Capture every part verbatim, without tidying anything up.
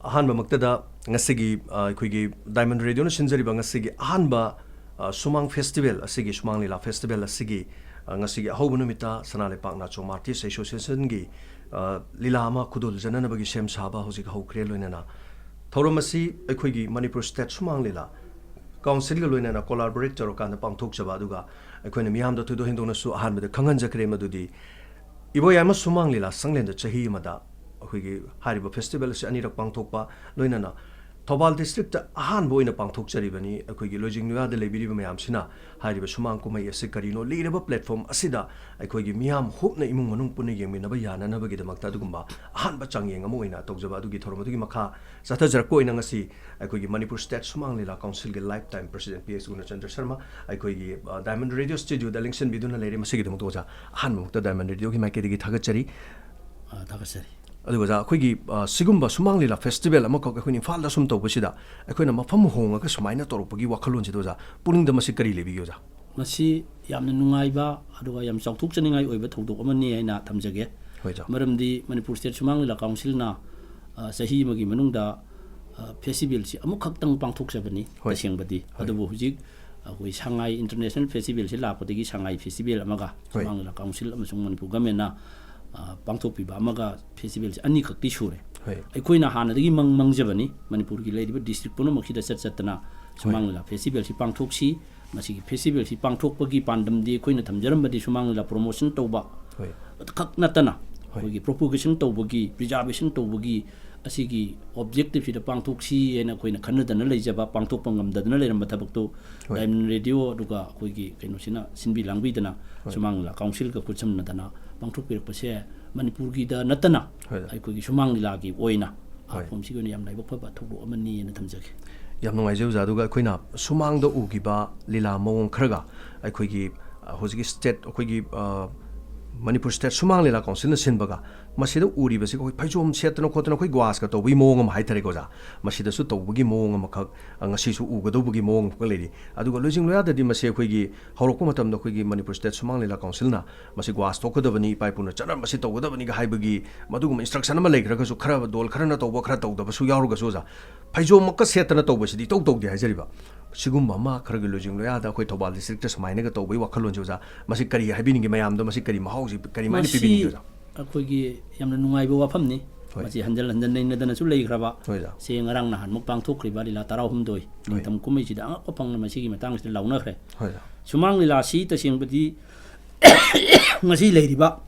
ꯑꯍꯥꯟꯕꯃꯛꯇꯗ ꯉꯁꯤꯒꯤ, ꯑ, ꯑꯩꯈꯣꯏꯒꯤ Diamond Radio ꯅ ꯁꯤꯟꯖꯔꯤꯕ ꯉꯁꯤꯒꯤ ꯑꯍꯥꯟꯕ, ꯑ, ꯁꯨꯃꯥꯡ ꯐꯦꯁꯇꯤꯚꯦꯜ ꯑꯁꯤꯒꯤ, ꯁꯨꯃꯥꯡ ꯂꯤꯂꯥ ꯐꯦꯁꯇꯤꯚꯦꯜ ꯑꯁꯤꯒꯤ, ꯑ, ꯉꯁꯤꯒꯤ ꯑꯍꯧꯕ ꯅꯨꯃꯤꯠꯇ ꯁꯅꯥ ꯂꯩꯄꯥꯛ ꯅꯥꯆꯣꯝ ꯑꯥꯔꯇꯤꯁ ꯑꯦꯁꯣꯁꯤꯌꯦꯁꯟꯒꯤ, ꯑ, ꯂꯤꯂꯥ ꯑꯃ ꯈꯨꯗꯣꯜꯖꯅꯅꯕꯒꯤ ꯁꯦꯝ ꯁꯥꯕ ꯍꯧꯖꯤꯛ ꯍꯧꯈ꯭ꯔꯦ꯫ ꯂꯣꯏꯅꯅ ꯊꯧꯔꯝ ꯑꯁꯤ ꯑꯩꯈꯣꯏꯒꯤ ꯃꯅꯤꯄꯨꯔ ꯁ꯭ꯇꯦꯠ ꯁꯨꯃꯥꯡ ꯂꯤꯂꯥ ꯀꯥꯎꯟꯁꯤꯜꯒ ꯂꯣꯏꯅꯅ ꯀꯣꯂꯥꯕꯣꯔꯦꯠ ꯇꯧꯔꯀꯥꯟꯗ ꯄꯥꯡꯊꯣꯛꯆꯕ, ꯑꯗꯨꯒ ꯑꯩꯈꯣꯏꯅ ꯃꯤꯌꯥꯝꯗ ꯊꯣꯏꯗꯣꯛ ꯍꯦꯟꯗꯣꯛꯅꯁꯨ ꯑꯍꯥꯟꯕꯗ ꯈꯪꯍꯟꯖꯈ꯭ꯔꯦ ꯃꯗꯨꯗꯤ ꯏꯕꯣꯌꯥꯏꯃ ꯁꯨꯃꯥꯡ ꯂꯤꯂꯥ ꯁꯪꯂꯦꯟꯗ ꯆꯍꯤ ꯑꯃꯗ ꯑꯩꯈꯣꯏꯒꯤ ꯍꯥꯏꯔꯤꯕ ꯐꯦꯁꯇꯤꯚꯦꯜ ꯑꯁꯤ ꯑꯅꯤꯔꯛ ꯄꯥꯡꯊꯣꯛꯄ, ꯂꯣꯏꯅꯅ ꯊꯧꯕꯥꯜ ꯗꯤꯁꯇ꯭ꯔꯤꯛꯇ ꯑꯍꯥꯟꯕ ꯑꯣꯏꯅ ꯄꯥꯡꯊꯣꯛꯆꯔꯤꯕꯅꯤ꯫ ꯑꯩꯈꯣꯏꯒꯤ ꯂꯣꯏꯖꯤꯡ ꯂꯣꯌꯥꯗ ꯂꯩꯕꯤꯔꯤꯕ ꯃꯌꯥꯝꯁꯤꯅ ꯍꯥꯏꯔꯤꯕ ꯁꯨꯃꯥꯡ ꯀꯨꯝꯍꯩ ꯑꯁꯤ ꯀꯔꯤꯅꯣ, ꯂꯤꯔꯕ ꯄ꯭ꯂꯦꯠꯐꯣꯝ ꯑꯁꯤꯗ ꯑꯩꯈꯣꯏꯒꯤ ꯃꯤꯌꯥꯝ ꯍꯨꯞꯅ ꯏꯃꯨꯡ ꯃꯅꯨꯡ ꯄꯨꯟꯅ ꯌꯦꯡꯃꯤꯟꯅꯕ ꯌꯥꯅꯅꯕꯒꯤꯗꯃꯛꯇ ꯑꯗꯨꯒꯨꯝꯕ ꯑꯍꯥꯟꯕ ꯆꯥꯡꯌꯦꯡ ꯑꯃ ꯑꯣꯏꯅ ꯇꯧꯖꯕ ꯑꯗꯨꯒꯤ ꯊꯧꯔꯝ ꯑꯗꯨꯒꯤ ꯃꯈꯥ ꯆꯠꯊꯖꯔꯛꯄ ꯑꯣꯏꯅ ꯉꯁꯤ ꯑꯩꯈꯣꯏꯒꯤ ꯃꯅꯤꯄꯨꯔ ꯁ꯭ꯇꯦꯠ ꯁꯨꯃꯥꯡ ꯂꯤꯂꯥ ꯀꯥꯎꯟꯁꯤꯜꯒꯤ lifetime president P S Gurnachandra Sharma ꯑꯩꯈꯣꯏꯒꯤ, ꯑ, Diamond Radio ꯁ꯭ꯇꯨꯗꯤꯑꯣꯗ ꯂꯦꯡꯁꯤꯟꯕꯤꯗꯨꯅ ꯂꯩꯔꯦ꯫ ꯃꯁꯤꯒꯤꯗꯃꯛꯇ ꯑꯣꯖꯥ ꯑꯍꯥꯟꯕꯃꯛꯇ Diamond Radio ꯒꯤ ꯃꯥꯏꯀꯩꯗꯒꯤ ꯊꯥꯒꯠꯆꯔꯤ꯫ ꯑ, ꯊꯥꯒꯠꯆꯔꯤ꯫ ꯑꯗꯨꯒ ꯑꯣꯖꯥ, ꯑꯩꯈꯣꯏꯒꯤ, ꯑ, ꯁꯤꯒꯨꯝꯕ ꯁꯨꯃꯥꯡ ꯂꯤꯂꯥ ꯐꯦꯁꯇꯤꯚꯦꯜ ꯑꯃꯈꯛ ꯑꯩꯈꯣꯏꯅ ꯏꯝꯐꯥꯜꯗ ꯁꯨꯝ ꯇꯧꯕꯁꯤꯗ ꯑꯩꯈꯣꯏꯅ ꯃꯐꯝ ꯍꯣꯡꯉꯒ ꯁꯨꯃꯥꯏꯅ ꯇꯧꯔꯛꯄꯒꯤ ꯋꯥꯈꯜꯂꯣꯟꯁꯤꯗ ꯑꯣꯖꯥ, ꯄꯨꯛꯅꯤꯡꯗ ꯃꯁꯤ ꯀꯔꯤ ꯂꯩꯕꯤꯒꯦ ꯑꯣꯖꯥ? ꯃꯁꯤ ꯌꯥꯝꯅ ꯅꯨꯡꯉꯥꯏꯕ ꯑꯗꯨꯒ ꯌꯥꯝ ꯆꯥꯎꯊꯣꯛꯆꯅꯤꯡꯉꯥꯏ ꯑꯣꯏꯕ ꯊꯧꯗꯣꯛ ꯑꯃꯅꯤ ꯍꯥꯏꯅ ꯊꯝꯖꯒꯦ꯫ ꯍꯣꯏ, ꯑꯣꯖꯥ꯫ ꯃꯔꯝꯗꯤ ꯃꯅꯤꯄꯨꯔ ꯁ꯭ꯇꯦꯠ ꯁꯨꯃꯥꯡ ꯂꯤꯂꯥ ꯀꯥꯎꯟꯁꯤꯜꯅ, ꯑ, ꯆꯍꯤ ꯑꯃꯒꯤ ꯃꯅꯨꯡꯗ, ꯑ, ꯐꯦꯁꯇꯤꯚꯦꯜꯁꯤ ꯑꯃꯈꯛꯇꯪ ꯄꯥꯡꯊꯣꯛꯆꯕꯅꯤ, ꯍꯣꯏ꯫ ꯇꯁꯦꯡꯕꯗꯤ꯫ ꯍꯣꯏ꯫ ꯑꯗꯨꯕꯨ ꯍꯧꯖꯤꯛ ꯑꯩꯈꯣꯏ ꯁꯉꯥꯏ ꯏꯟꯇꯔꯅꯦꯁꯅꯦꯜ ꯐꯦꯁꯇꯤꯚꯦꯜꯁꯤ ꯂꯥꯛꯄꯗꯒꯤ ꯁꯉꯥꯏ ꯐꯦꯁꯇꯤꯚꯦꯜ ꯑꯃꯒ, ꯍꯣꯏ꯫ ꯁꯨꯃꯥꯡ ꯂꯤꯂꯥ ꯀꯥꯎꯟꯁꯤꯜ ꯑꯃꯁꯨꯡ ꯃꯅꯤꯄꯨꯔ ꯒꯃꯦꯟꯅ, ꯑ, ꯄꯥꯡꯊꯣꯛꯄꯤꯕ ꯑꯃꯒ ꯐꯦꯁꯇꯤꯚꯦꯜꯁꯤ ꯑꯅꯤꯈꯛꯇꯤ ꯁꯨꯔꯦ꯫ ꯍꯣꯏ꯫ ꯑꯩꯈꯣꯏꯅ ꯍꯥꯟꯅꯗꯒꯤ ꯃꯪ ꯃꯪꯖꯕꯅꯤ, ꯃꯅꯤꯄꯨꯔꯒꯤ ꯂꯩꯔꯤꯕ ꯗꯤꯁꯇ꯭ꯔꯤꯛ ꯄꯨꯝꯅꯃꯛꯁꯤꯗ ꯆꯠ ꯆꯠꯇꯅ ꯁꯨꯃꯥꯡ ꯍꯣꯏ꯫ ꯂꯤꯂꯥ ꯐꯦꯁꯇꯤꯚꯦꯜꯁꯤ ꯄꯥꯡꯊꯣꯛꯁꯤ꯫ ꯃꯁꯤꯒꯤ ꯐꯦꯁꯇꯤꯚꯦꯜꯁꯤ ꯄꯥꯡꯊꯣꯛꯄꯒꯤ ꯄꯥꯟꯗꯝꯗꯤ ꯑꯩꯈꯣꯏꯅ ꯊꯝꯖꯔꯝꯕꯗꯤ ꯁꯨꯃꯥꯡ ꯂꯤꯂꯥ ꯄ꯭ꯔꯣꯃꯣꯁꯟ ꯇꯧꯕ, ꯍꯣꯏ꯫ ꯈꯛ ꯅꯠꯇꯅ ꯍꯣꯏ꯫ ꯑꯩꯈꯣꯏꯒꯤ ꯄ꯭ꯔꯣꯄꯣꯒꯦꯁꯟ ꯇꯧꯕꯒꯤ, ꯄ꯭ꯔꯤꯖꯥꯔꯕꯦꯁꯟ ꯇꯧꯕꯒꯤ ꯑꯁꯤꯒꯤ ꯑꯣꯕꯖꯦꯛꯇꯤꯚꯁꯤꯗ ꯄꯥꯡꯊꯣꯛꯁꯤ ꯍꯥꯏꯅ ꯑꯩꯈꯣꯏꯅ ꯈꯟꯅꯗꯅ ꯂꯩꯖꯕ, ꯄꯥꯡꯊꯣꯛꯄ ꯉꯝꯗꯗꯅ ꯂꯩꯔꯝꯕ ꯊꯕꯛꯇꯨ ꯍꯣꯏ꯫ Diamond Radio ꯑꯗꯨꯒ ꯑꯩꯈꯣꯏꯒꯤ ꯀꯩꯅꯣꯁꯤꯅ ꯁꯤꯟꯕꯤ ꯂꯥꯡꯕꯤꯗꯅ ꯍꯣꯏ꯫ ꯁꯨꯃꯥꯡ ꯂꯤꯂꯥ ꯀꯥꯎꯟꯁꯤꯜꯒ ꯈꯨꯠꯁꯝꯅꯗꯅ ꯄꯥꯡꯊꯣꯛꯄꯤꯔꯛꯄꯁꯦ ꯃꯅꯤꯄꯨꯔꯒꯤꯗ ꯅꯠꯇꯅ ꯍꯣꯏ꯫ ꯑꯩꯈꯣꯏꯒꯤ ꯁꯨꯃꯥꯡ ꯂꯤꯂꯥꯒꯤ ꯑꯣꯏꯅ ꯍꯣꯏ꯫ ꯑꯥꯔꯠꯐꯣꯝꯁꯤꯒꯤ ꯑꯣꯏꯅ ꯌꯥꯝ ꯂꯥꯏꯕꯛ ꯐꯕ ꯊꯧꯗꯣꯛ ꯑꯃꯅꯤ ꯍꯥꯏꯅ ꯊꯝꯖꯒꯦ꯫ ꯌꯥꯝ ꯅꯨꯡꯉꯥꯏꯖꯩ ꯑꯣꯖꯥ꯫ ꯑꯗꯨꯒ ꯑꯩꯈꯣꯏꯅ ꯁꯨꯃꯥꯡꯗ ꯎꯈꯤꯕ ꯂꯤꯂꯥ ꯃꯑꯣꯡ ꯈꯔꯒ ꯑꯩꯈꯣꯏꯒꯤ, ꯑ, ꯍꯧꯖꯤꯛꯀꯤ ꯁ꯭ꯇꯦꯠ ꯑꯩꯈꯣꯏꯒꯤ, ꯑ, ꯃꯅꯤꯄꯨꯔ ꯁ꯭ꯇꯦꯠ ꯁꯨꯃꯥꯡ ꯂꯤꯂꯥ ꯀꯥꯎꯟꯁꯤꯜꯅ ꯁꯤꯟꯕꯒ ꯃꯁꯤꯗ ꯎꯔꯤꯕꯁꯤꯒ ꯑꯩꯈꯣꯏ ꯐꯩꯖꯣꯝ ꯁꯦꯠꯇꯅ ꯈꯣꯠꯇꯅ ꯑꯩꯈꯣꯏ ꯒ꯭ꯋꯥꯁꯀ ꯇꯧꯕꯒꯤ ꯃꯑꯣꯡ ꯑꯃ ꯍꯥꯏꯇꯥꯔꯦꯀꯣ ꯑꯣꯖꯥ, ꯃꯁꯤꯗꯁꯨ ꯇꯧꯕꯒꯤ ꯃꯑꯣꯡ ꯑꯃꯈꯛ, ꯑ, ꯉꯁꯤꯁꯨ ꯎꯒꯗꯧꯕꯒꯤ ꯃꯑꯣꯡ ꯑꯃꯈꯛ ꯂꯩꯔꯤ꯫ ꯑꯗꯨꯒ ꯂꯣꯏꯖꯤꯡ ꯂꯣꯌꯥꯗꯗꯤ ꯃꯁꯤ ꯑꯩꯈꯣꯏꯒꯤ ꯍꯧꯔꯛꯄ ꯃꯇꯝꯗ ꯑꯩꯈꯣꯏꯒꯤ ꯃꯅꯤꯄꯨꯔ ꯁ꯭ꯇꯦꯠ ꯁꯨꯃꯥꯡ ꯂꯤꯂꯥ ꯀꯥꯎꯟꯁꯤꯜꯅ ꯃꯁꯤ ꯒ꯭ꯋꯥꯁ ꯊꯣꯛꯀꯗꯕꯅꯤ, ꯏꯄꯥ ꯏꯄꯨꯅ ꯆꯠꯅꯔꯝꯕꯁꯤ ꯇꯧꯒꯗꯕꯅꯤꯒ ꯍꯥꯏꯕꯒꯤ ꯃꯗꯨꯒꯨꯝꯕ ꯏꯟꯁꯇ꯭ꯔꯛꯁꯟ ꯑꯃ ꯂꯩꯈ꯭ꯔꯒꯁꯨ, ꯈꯔ ꯗꯣꯜ ꯈꯔꯅ ꯇꯧꯕ, ꯈꯔ ꯇꯧꯗꯕꯁꯨ ꯌꯥꯎꯔꯒꯁꯨ ꯑꯣꯖꯥ, ꯐꯩꯖꯣꯝꯃꯛꯀ ꯁꯦꯠꯇꯅ ꯇꯧꯕꯁꯤꯗꯤ ꯏꯇꯧ ꯇꯧꯗꯦ ꯍꯥꯏꯖꯔꯤꯕ꯫ ꯁꯤꯒꯨꯝꯕ ꯑꯃ ꯈꯔꯒꯤ ꯂꯣꯏꯖꯤꯡ ꯂꯣꯌꯥꯗ ꯑꯩꯈꯣꯏ ꯊꯧꯕꯥꯜ ꯗꯤꯁꯇ꯭ꯔꯤꯛꯇ ꯁꯨꯃꯥꯏꯅꯒ ꯇꯧꯕꯒꯤ ꯋꯥꯈꯜꯂꯣꯟꯁꯦ ꯑꯣꯖꯥ, ꯃꯁꯤ ꯀꯔꯤ ꯍꯥꯏꯕꯤꯅꯤꯡꯒꯦ ꯃꯌꯥꯝꯗ? ꯃꯁꯤ ꯀꯔꯤ ꯃꯍꯥꯎꯁꯤ ꯀꯔꯤꯃꯥꯏꯅ ꯃꯁꯤ ꯄꯤꯕꯤꯅꯤꯡꯒꯦ ꯑꯣꯖꯥ? ꯑꯩꯈꯣꯏꯒꯤ ꯌꯥꯝꯅ ꯅꯨꯡꯉꯥꯏꯕ ꯋꯥꯐꯝꯅꯤ꯫ ꯍꯣꯏ꯫ ꯃꯁꯤ ꯍꯟꯖꯤꯟ ꯍꯟꯖꯤꯟ ꯅꯩꯅꯗꯅꯁꯨ ꯂꯩꯈ꯭ꯔꯕ꯫ ꯍꯣꯏ ꯑꯣꯖꯥ꯫ ꯁꯤ ꯉꯔꯥꯡ ꯅꯍꯥꯟꯃꯨꯛ ꯄꯥꯡꯊꯣꯛꯈ꯭ꯔꯤꯕ ꯂꯤꯂꯥ ꯇꯔꯥꯍꯨꯝꯗꯣꯏ, ꯍꯣꯏ꯫ ꯅꯤꯡꯊꯝ ꯀꯨꯝꯍꯩꯁꯤꯗ ꯑꯉꯛꯄ ꯐꯪꯅ ꯃꯁꯤꯒꯤ ꯃꯇꯥꯡꯁꯤꯗ ꯂꯥꯎꯅꯈ꯭ꯔꯦ꯫ ꯍꯣꯏ ꯑꯣꯖꯥ꯫ ꯁꯨꯃꯥꯡ ꯂꯤꯂꯥꯁꯤ ꯇꯁꯦꯡꯕꯗꯤ ꯉꯁꯤ ꯂꯩꯔꯤꯕ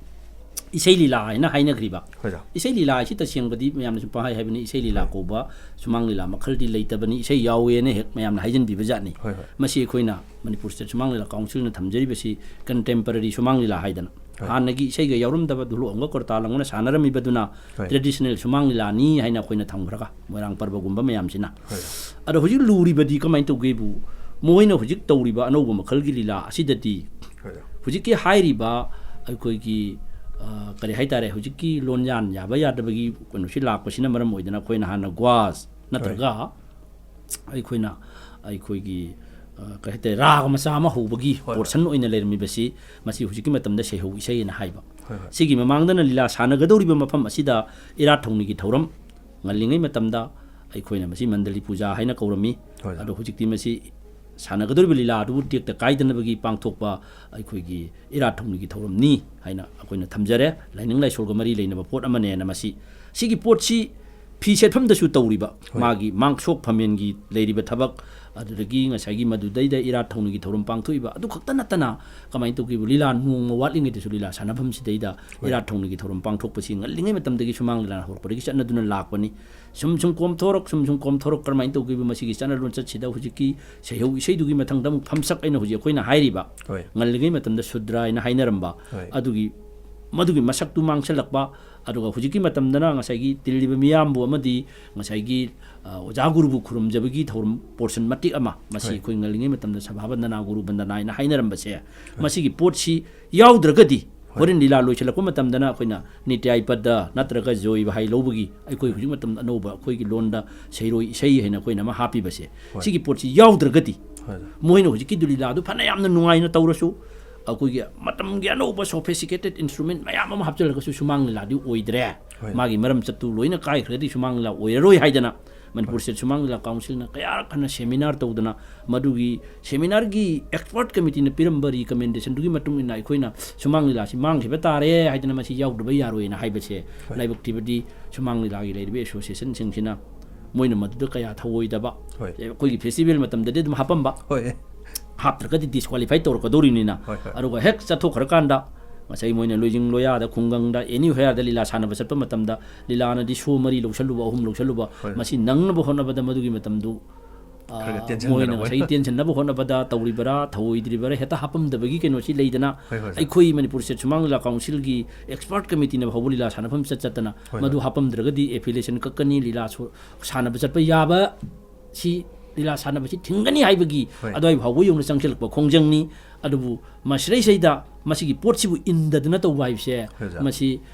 ꯏꯁꯩ ꯂꯤꯂꯥ ꯍꯥꯏꯅ ꯍꯥꯏꯅꯈ꯭ꯔꯤꯕ꯫ ꯍꯣꯏ ꯑꯣꯖꯥ꯫ ꯏꯁꯩ ꯂꯤꯂꯥ ꯍꯥꯏꯁꯤ ꯇꯁꯦꯡꯕꯗꯤ ꯃꯌꯥꯝꯅꯁꯨ ꯄꯪꯍꯥꯏ ꯍꯥꯏꯕꯅꯤ, ꯏꯁꯩ ꯂꯤꯂꯥ ꯍꯣꯏ꯫ ꯀꯧꯕ ꯁꯨꯃꯥꯡ ꯂꯤꯂꯥ ꯃꯈꯜꯗꯤ ꯂꯩꯇꯕꯅꯤ, ꯏꯁꯩ ꯌꯥꯎꯋꯦꯅ ꯍꯦꯛ ꯃꯌꯥꯝꯅ ꯍꯥꯏꯖꯤꯟꯕꯤꯕ ꯖꯥꯠꯅꯤ꯫ ꯍꯣꯏ, ꯍꯣꯏ꯫ ꯃꯁꯤ ꯑꯩꯈꯣꯏꯅ ꯃꯅꯤꯄꯨꯔ ꯁ꯭ꯇꯦꯠ ꯁꯨꯃꯥꯡ ꯂꯤꯂꯥ ꯀꯥꯎꯟꯁꯤꯜꯅ ꯊꯝꯖꯔꯤꯕꯁꯤ ꯀꯟꯇꯦꯝꯄꯔꯔꯤ ꯁꯨꯃꯥꯡ ꯂꯤꯂꯥ ꯍꯥꯏꯗꯅ꯫ ꯍꯣꯏ꯫ ꯍꯥꯟꯅꯒꯤ ꯏꯁꯩꯒ ꯌꯥꯎꯔꯝꯗꯕ ꯙꯨꯂꯣꯛ ꯑꯃꯒ ꯀꯣꯔꯇꯥꯜ ꯑꯃꯒꯅ ꯁꯥꯟꯅꯔꯝꯃꯤꯕꯗꯨꯅ ꯍꯣꯏ꯫ ꯇ꯭ꯔꯦꯗꯤꯁꯅꯦꯜ ꯁꯨꯃꯥꯡ ꯂꯤꯂꯥꯅꯤ ꯍꯥꯏꯅ ꯑꯩꯈꯣꯏꯅ ꯊꯝꯈ꯭ꯔꯒ, ꯃꯣꯏꯔꯥꯡ ꯄꯔꯕꯒꯨꯝꯕ ꯃꯌꯥꯝꯁꯤꯅ꯫ ꯍꯣꯏ꯫ ꯑꯗꯣ ꯍꯧꯖꯤꯛ ꯂꯨꯔꯤꯕꯗꯤ ꯀꯃꯥꯏꯅ ꯇꯧꯒꯦꯕꯨ, ꯃꯈꯣꯏꯅ ꯍꯧꯖꯤꯛ ꯇꯧꯔꯤꯕ ꯑꯅꯧꯕ ꯃꯈꯜꯒꯤ ꯂꯤꯂꯥ ꯑꯁꯤꯗꯗꯤ ꯍꯣꯏ꯫ ꯍꯧꯖꯤꯛꯀꯤ ꯍꯥꯏꯔꯤꯕ ꯑꯩꯈꯣꯏꯒꯤ, ꯑ, ꯀꯔꯤ ꯍꯥꯏꯇꯥꯔꯦ, ꯍꯧꯖꯤꯛꯀꯤ ꯂꯣꯟꯌꯥꯟ ꯌꯥꯕ ꯌꯥꯗꯕꯒꯤ ꯀꯩꯅꯣꯁꯤ ꯂꯥꯛꯄꯁꯤꯅ ꯃꯔꯝ ꯑꯣꯏꯗꯅ ꯑꯩꯈꯣꯏꯅ ꯍꯥꯟꯅ ꯒ꯭ꯋꯥꯁ ꯅꯠꯇ꯭ꯔꯒ ꯍꯣꯏ꯫ ꯑꯩꯈꯣꯏꯅ ꯑꯩꯈꯣꯏꯒꯤ, ꯑ, ꯀꯩ ꯍꯥꯏꯇꯥꯔꯦ, ꯔꯥꯒ ꯃꯆꯥ ꯑꯃ ꯍꯧꯕꯒꯤ ꯍꯣꯏ, ꯍꯣꯏ꯫ ꯄꯣꯔꯁꯟ ꯑꯣꯏꯅ ꯂꯩꯔꯝꯃꯤꯕꯁꯤ, ꯃꯁꯤ ꯍꯧꯖꯤꯛꯀꯤ ꯃꯇꯝꯗ ꯁꯩꯍꯧ ꯏꯁꯩ ꯍꯥꯏꯅ ꯍꯥꯏꯕ꯫ ꯍꯣꯏ, ꯍꯣꯏ꯫ ꯁꯤꯒꯤ ꯃꯃꯥꯡꯗꯅ ꯂꯤꯂꯥ ꯁꯥꯟꯅꯒꯗꯧꯔꯤꯕ ꯃꯐꯝ ꯑꯁꯤꯗ ꯏꯔꯥꯠ ꯊꯧꯅꯤꯒꯤ ꯊꯧꯔꯝ ꯉꯜꯂꯤꯉꯩ ꯃꯇꯝꯗ ꯑꯩꯈꯣꯏꯅ ꯃꯁꯤ ꯃꯟꯗꯂꯤ ꯄꯨꯖꯥ ꯍꯥꯏꯅ ꯀꯧꯔꯝꯃꯤ꯫ ꯍꯣꯏ, ꯍꯣꯏ꯫ ꯑꯗꯣ ꯍꯧꯖꯤꯛꯇꯤ ꯃꯁꯤ ꯁꯥꯟꯅꯒꯗꯧꯔꯤꯕ ꯂꯤꯂꯥ ꯑꯗꯨꯕꯨ ꯇꯦꯛꯇ ꯀꯥꯏꯗꯅꯕꯒꯤ ꯄꯥꯡꯊꯣꯛꯄ ꯑꯩꯈꯣꯏꯒꯤ ꯏꯔꯥꯠ ꯊꯧꯅꯤꯒꯤ ꯊꯧꯔꯝꯅꯤ ꯍꯥꯏꯅ ꯑꯩꯈꯣꯏꯅ ꯊꯝꯖꯔꯦ꯫ ꯂꯥꯏꯅꯤꯡ ꯂꯥꯏꯁꯣꯜꯒ ꯃꯔꯤ ꯂꯩꯅꯕ ꯄꯣꯠ ꯑꯃꯅꯦꯅ ꯃꯁꯤ꯫ ꯁꯤꯒꯤ ꯄꯣꯠꯁꯤ ꯐꯤ ꯁꯦꯠꯐꯝꯗꯁꯨ ꯇꯧꯔꯤꯕ, ꯍꯣꯏ꯫ ꯃꯥꯒꯤ ꯃꯥꯡꯁꯣꯛ ꯐꯝꯃꯦꯟꯒꯤ ꯂꯩꯔꯤꯕ ꯊꯕꯛ, ꯑꯗꯨꯗꯒꯤ ꯉꯁꯥꯏꯒꯤ ꯃꯗꯨꯗꯩꯗ ꯏꯔꯥꯠ ꯊꯧꯅꯤꯒꯤ ꯊꯧꯔꯝ ꯄꯥꯡꯊꯣꯛꯏꯕ, ꯑꯗꯨ ꯈꯛꯇ ꯅꯠꯇꯅ ꯀꯃꯥꯏꯅ ꯇꯧꯒꯦꯕꯨ, ꯂꯤꯂꯥ ꯅꯣꯡꯃ ꯋꯥꯠꯂꯤꯉꯩꯗꯁꯨ ꯂꯤꯂꯥ ꯁꯥꯟꯅꯐꯝꯁꯤꯗꯩꯗ ꯍꯣꯏ꯫ ꯏꯔꯥꯠ ꯊꯧꯅꯤꯒꯤ ꯊꯧꯔꯝ ꯄꯥꯡꯊꯣꯛꯄꯁꯤ ꯉꯜꯂꯤꯉꯩ ꯃꯇꯝꯗꯒꯤ ꯁꯨꯃꯥꯡ ꯂꯤꯂꯥ ꯍꯧꯔꯛꯄꯗꯒꯤ ꯆꯠꯅꯗꯨꯅ ꯂꯥꯛꯄꯅꯤ꯫ ꯁꯨꯝ ꯁꯨꯝ ꯀꯣꯝꯊꯣꯔꯛ, ꯁꯨꯝ ꯁꯨꯝ ꯀꯣꯝꯊꯣꯔꯛ, ꯀꯔꯝꯍꯥꯏꯅ ꯇꯧꯒꯦꯕꯨ, ꯃꯁꯤꯒꯤ ꯆꯠꯅ ꯂꯣꯟꯆꯠꯁꯤꯗ ꯍꯧꯖꯤꯛꯀꯤ ꯁꯩꯍꯧ ꯏꯁꯩꯗꯨꯒꯤ ꯃꯊꯪꯗ ꯑꯃꯨꯛ ꯐꯝꯁꯛ ꯑꯩꯅ ꯍꯧꯖꯤꯛ ꯑꯩꯈꯣꯏꯅ ꯍꯥꯏꯔꯤꯕ, ꯍꯣꯏ꯫ ꯉꯜꯂꯤꯉꯩ ꯃꯇꯝꯗ ꯁꯨꯗ꯭ꯔ ꯍꯥꯏꯅ ꯍꯥꯏꯅꯔꯝꯕ, ꯍꯣꯏ꯫ ꯑꯗꯨꯒꯤ, ꯃꯗꯨꯒꯤ ꯃꯁꯛꯇꯨ ꯃꯥꯡꯁꯤꯜꯂꯛꯄ, ꯑꯗꯨꯒ ꯍꯧꯖꯤꯛꯀꯤ ꯃꯇꯝꯗꯅ ꯉꯁꯥꯏꯒꯤ ꯇꯤꯜꯂꯤꯕ ꯃꯤꯌꯥꯝꯕꯨ ꯑꯃꯗꯤ ꯉꯁꯥꯏꯒꯤ, ꯑ, ꯑꯣꯖꯥ ꯒꯨꯔꯨꯕꯨ ꯈꯨꯔꯨꯝꯖꯕꯒꯤ ꯊꯧꯔꯝ ꯄꯣꯔꯁꯟ ꯃꯇꯤꯛ ꯑꯃ, ꯃꯁꯤ ꯍꯣꯏ꯫ ꯑꯩꯈꯣꯏ ꯉꯜꯂꯤꯉꯩ ꯃꯇꯝꯗ ꯁꯚꯥ ꯕꯟꯗꯅꯥ, ꯒꯨꯔꯨ ꯕꯟꯗꯅꯥ ꯍꯥꯏꯅ ꯍꯥꯏꯅꯔꯝꯕꯁꯦ, ꯍꯣꯏ꯫ ꯃꯁꯤꯒꯤ ꯄꯣꯠꯁꯤ ꯌꯥꯎꯗ꯭ꯔꯒꯗꯤ ꯍꯣꯔꯦꯟ ꯂꯤꯂꯥ ꯂꯣꯏꯁꯤꯜꯂꯛꯄ ꯃꯇꯝꯗꯅ ꯑꯩꯈꯣꯏꯅ ꯅꯤꯇ꯭ꯌꯥꯏ ꯄꯗ ꯅꯠꯇ꯭ꯔꯒ ꯖꯣꯏ ꯕꯍꯥꯏ ꯂꯧꯕꯒꯤ, ꯑꯩꯈꯣꯏ ꯍꯧꯖꯤꯛ ꯃꯇꯝꯗ ꯑꯅꯧꯕ ꯑꯩꯈꯣꯏꯒꯤ ꯂꯣꯟꯗ ꯁꯩꯔꯣꯏ ꯏꯁꯩ ꯍꯥꯏꯅ ꯑꯩꯈꯣꯏꯅ ꯑꯃ ꯍꯥꯞꯄꯤꯕꯁꯦ, ꯍꯣꯏ꯫ ꯁꯤꯒꯤ ꯄꯣꯠꯁꯤ ꯌꯥꯎꯗ꯭ꯔꯒꯗꯤ ꯍꯣꯏ꯫ ꯃꯣꯏꯅ ꯍꯧꯖꯤꯛꯀꯤꯗꯨ ꯂꯤꯂꯥꯗꯨ ꯐꯅ ꯌꯥꯝꯅ ꯅꯨꯡꯉꯥꯏꯅ ꯇꯧꯔꯁꯨ, ꯑꯩꯈꯣꯏꯒꯤ ꯃꯇꯝꯒꯤ ꯑꯅꯧꯕ sophisticated instrument ꯃꯌꯥꯝ ꯑꯃ ꯍꯥꯞꯆꯤꯜꯂꯒꯁꯨ ꯁꯨꯃꯥꯡ ꯂꯤꯂꯥꯗꯤ ꯑꯣꯏꯗ꯭ꯔꯦ꯫ ꯍꯣꯏ꯫ ꯃꯥꯒꯤ ꯃꯔꯝ ꯆꯠꯇꯨ ꯂꯣꯏꯅ ꯀꯥꯏꯈ꯭ꯔꯒꯗꯤ ꯁꯨꯃꯥꯡ ꯂꯤꯂꯥ ꯑꯣꯏꯔꯔꯣꯏ ꯍꯥꯏꯗꯅ ꯃꯅꯤꯄꯨꯔ ꯍꯣꯏ꯫ State ꯁꯨꯃꯥꯡ ꯂꯤꯂꯥ ꯀꯥꯎꯟꯁꯤꯜꯅ ꯀꯌꯥꯔꯛ ꯍꯟꯅ seminar ꯇꯧꯗꯅ, ꯃꯗꯨꯒꯤ seminarꯒꯤ expert committeeꯅ ꯄꯤꯔꯝꯕ recommendationꯗꯨꯒꯤ ꯃꯇꯨꯡ ꯏꯟꯅ ꯑꯩꯈꯣꯏꯅ ꯁꯨꯃꯥꯡ ꯂꯤꯂꯥꯁꯤ ꯃꯥꯡꯈꯤꯕ ꯇꯥꯔꯦ ꯍꯥꯏꯗꯅ ꯃꯁꯤ ꯌꯥꯎꯗꯕ ꯌꯥꯔꯣꯏꯅ ꯍꯥꯏꯕꯁꯦ ꯍꯣꯏ꯫ ꯂꯥꯏꯕꯛ ꯊꯤꯕꯗꯤ ꯁꯨꯃꯥꯡ ꯂꯤꯂꯥꯒꯤ ꯂꯩꯔꯤꯕ associationꯁꯤꯡꯁꯤꯅ ꯃꯣꯏꯅ ꯃꯗꯨꯗ ꯀꯌꯥ ꯊꯧꯑꯣꯏꯗꯕ, ꯍꯣꯏ꯫ ꯑꯩꯈꯣꯏꯒꯤ festival ꯃꯇꯝꯗꯗꯤ ꯑꯗꯨꯝ ꯍꯥꯞꯄꯝꯕ, ꯍꯣꯏ꯫ ꯍꯥꯞꯇ꯭ꯔꯒꯗꯤ disqualify ꯇꯧꯔꯛꯀꯗꯧꯔꯤꯕꯅꯤꯅ, ꯍꯣꯏ, ꯍꯣꯏ꯫ ꯑꯗꯨꯒ ꯍꯦꯛ ꯆꯠꯊꯣꯛꯈ꯭ꯔꯀꯥꯟꯗ ꯉꯁꯥꯏ ꯃꯣꯏꯅ ꯂꯣꯏꯖꯤꯡ ꯂꯣꯌꯥꯗ, ꯈꯨꯡꯒꯪꯗ, anywhereꯗ ꯂꯤꯂꯥ ꯁꯥꯟꯅꯕ ꯆꯠꯄ ꯃꯇꯝꯗ ꯂꯤꯂꯥꯅꯗꯤ show ꯃꯔꯤ ꯂꯧꯁꯜꯂꯨꯕ, ꯑꯍꯨꯝ ꯂꯧꯁꯜꯂꯨꯕ, ꯍꯣꯏ, ꯍꯣꯏ꯫ ꯃꯁꯤ ꯅꯪꯅꯕ ꯍꯣꯠꯅꯕꯗ ꯃꯗꯨꯒꯤ ꯃꯇꯝꯗꯨ, ꯑ, ꯈꯔ ꯈꯔ ꯇꯦꯟꯁꯤꯟꯅꯔꯕ ꯃꯣꯏꯅ ꯉꯁꯥꯏꯒꯤ ꯑꯣꯏꯅ꯫ ꯇꯦꯟꯁꯤꯟꯅꯕ ꯍꯣꯠꯅꯕꯗ ꯇꯧꯔꯤꯕꯔꯥ, ꯊꯧꯑꯣꯏꯗ꯭ꯔꯤꯕꯔꯥ, ꯍꯦꯛꯇ ꯍꯥꯞꯄꯝꯗꯕꯒꯤ ꯀꯩꯅꯣꯁꯤ ꯂꯩꯗꯅ, ꯍꯣꯏ, ꯍꯣꯏ, ꯁꯥꯔ꯫ ꯑꯩꯈꯣꯏ ꯃꯅꯤꯄꯨꯔ State ꯁꯨꯃꯥꯡ ꯂꯤꯂꯥ ꯀꯥꯎꯟꯁꯤꯜꯒꯤ expert committeeꯅ ꯐꯥꯎꯕ ꯂꯤꯂꯥ ꯁꯥꯟꯅꯐꯝ ꯆꯠ ꯆꯠꯇꯅ ꯍꯣꯏ, ꯃꯗꯨ ꯍꯣꯏ꯫ ꯍꯥꯞꯄꯝꯗ꯭ꯔꯒꯗꯤ affiliation ꯀꯛꯀꯅꯤ, ꯂꯤꯂꯥ ꯁꯣ-, ꯁꯥꯟꯅꯕ ꯆꯠꯄ ꯌꯥꯕ ꯁꯤ ꯂꯤꯂꯥ ꯁꯥꯟꯅꯕꯁꯤ ꯊꯤꯡꯒꯅꯤ ꯍꯥꯏꯕꯒꯤ ꯍꯣꯏ꯫ ꯑꯗꯨꯋꯥꯏ ꯐꯥꯎꯕ ꯌꯧꯅ ꯆꯪꯁꯤꯜꯂꯛꯄ ꯈꯣꯡꯖꯪꯅꯤ꯫ ꯑꯗꯨꯕꯨ ꯃꯁꯤꯗꯩꯁꯤꯗꯩꯗ ꯃꯁꯤꯒꯤ ꯄꯣꯠꯁꯤꯕꯨ ꯏꯟꯗꯗꯅ ꯇꯧꯕ ꯍꯥꯏꯕꯁꯦ, ꯍꯣꯏ, ꯑꯣꯖꯥ꯫ ꯃꯁꯤ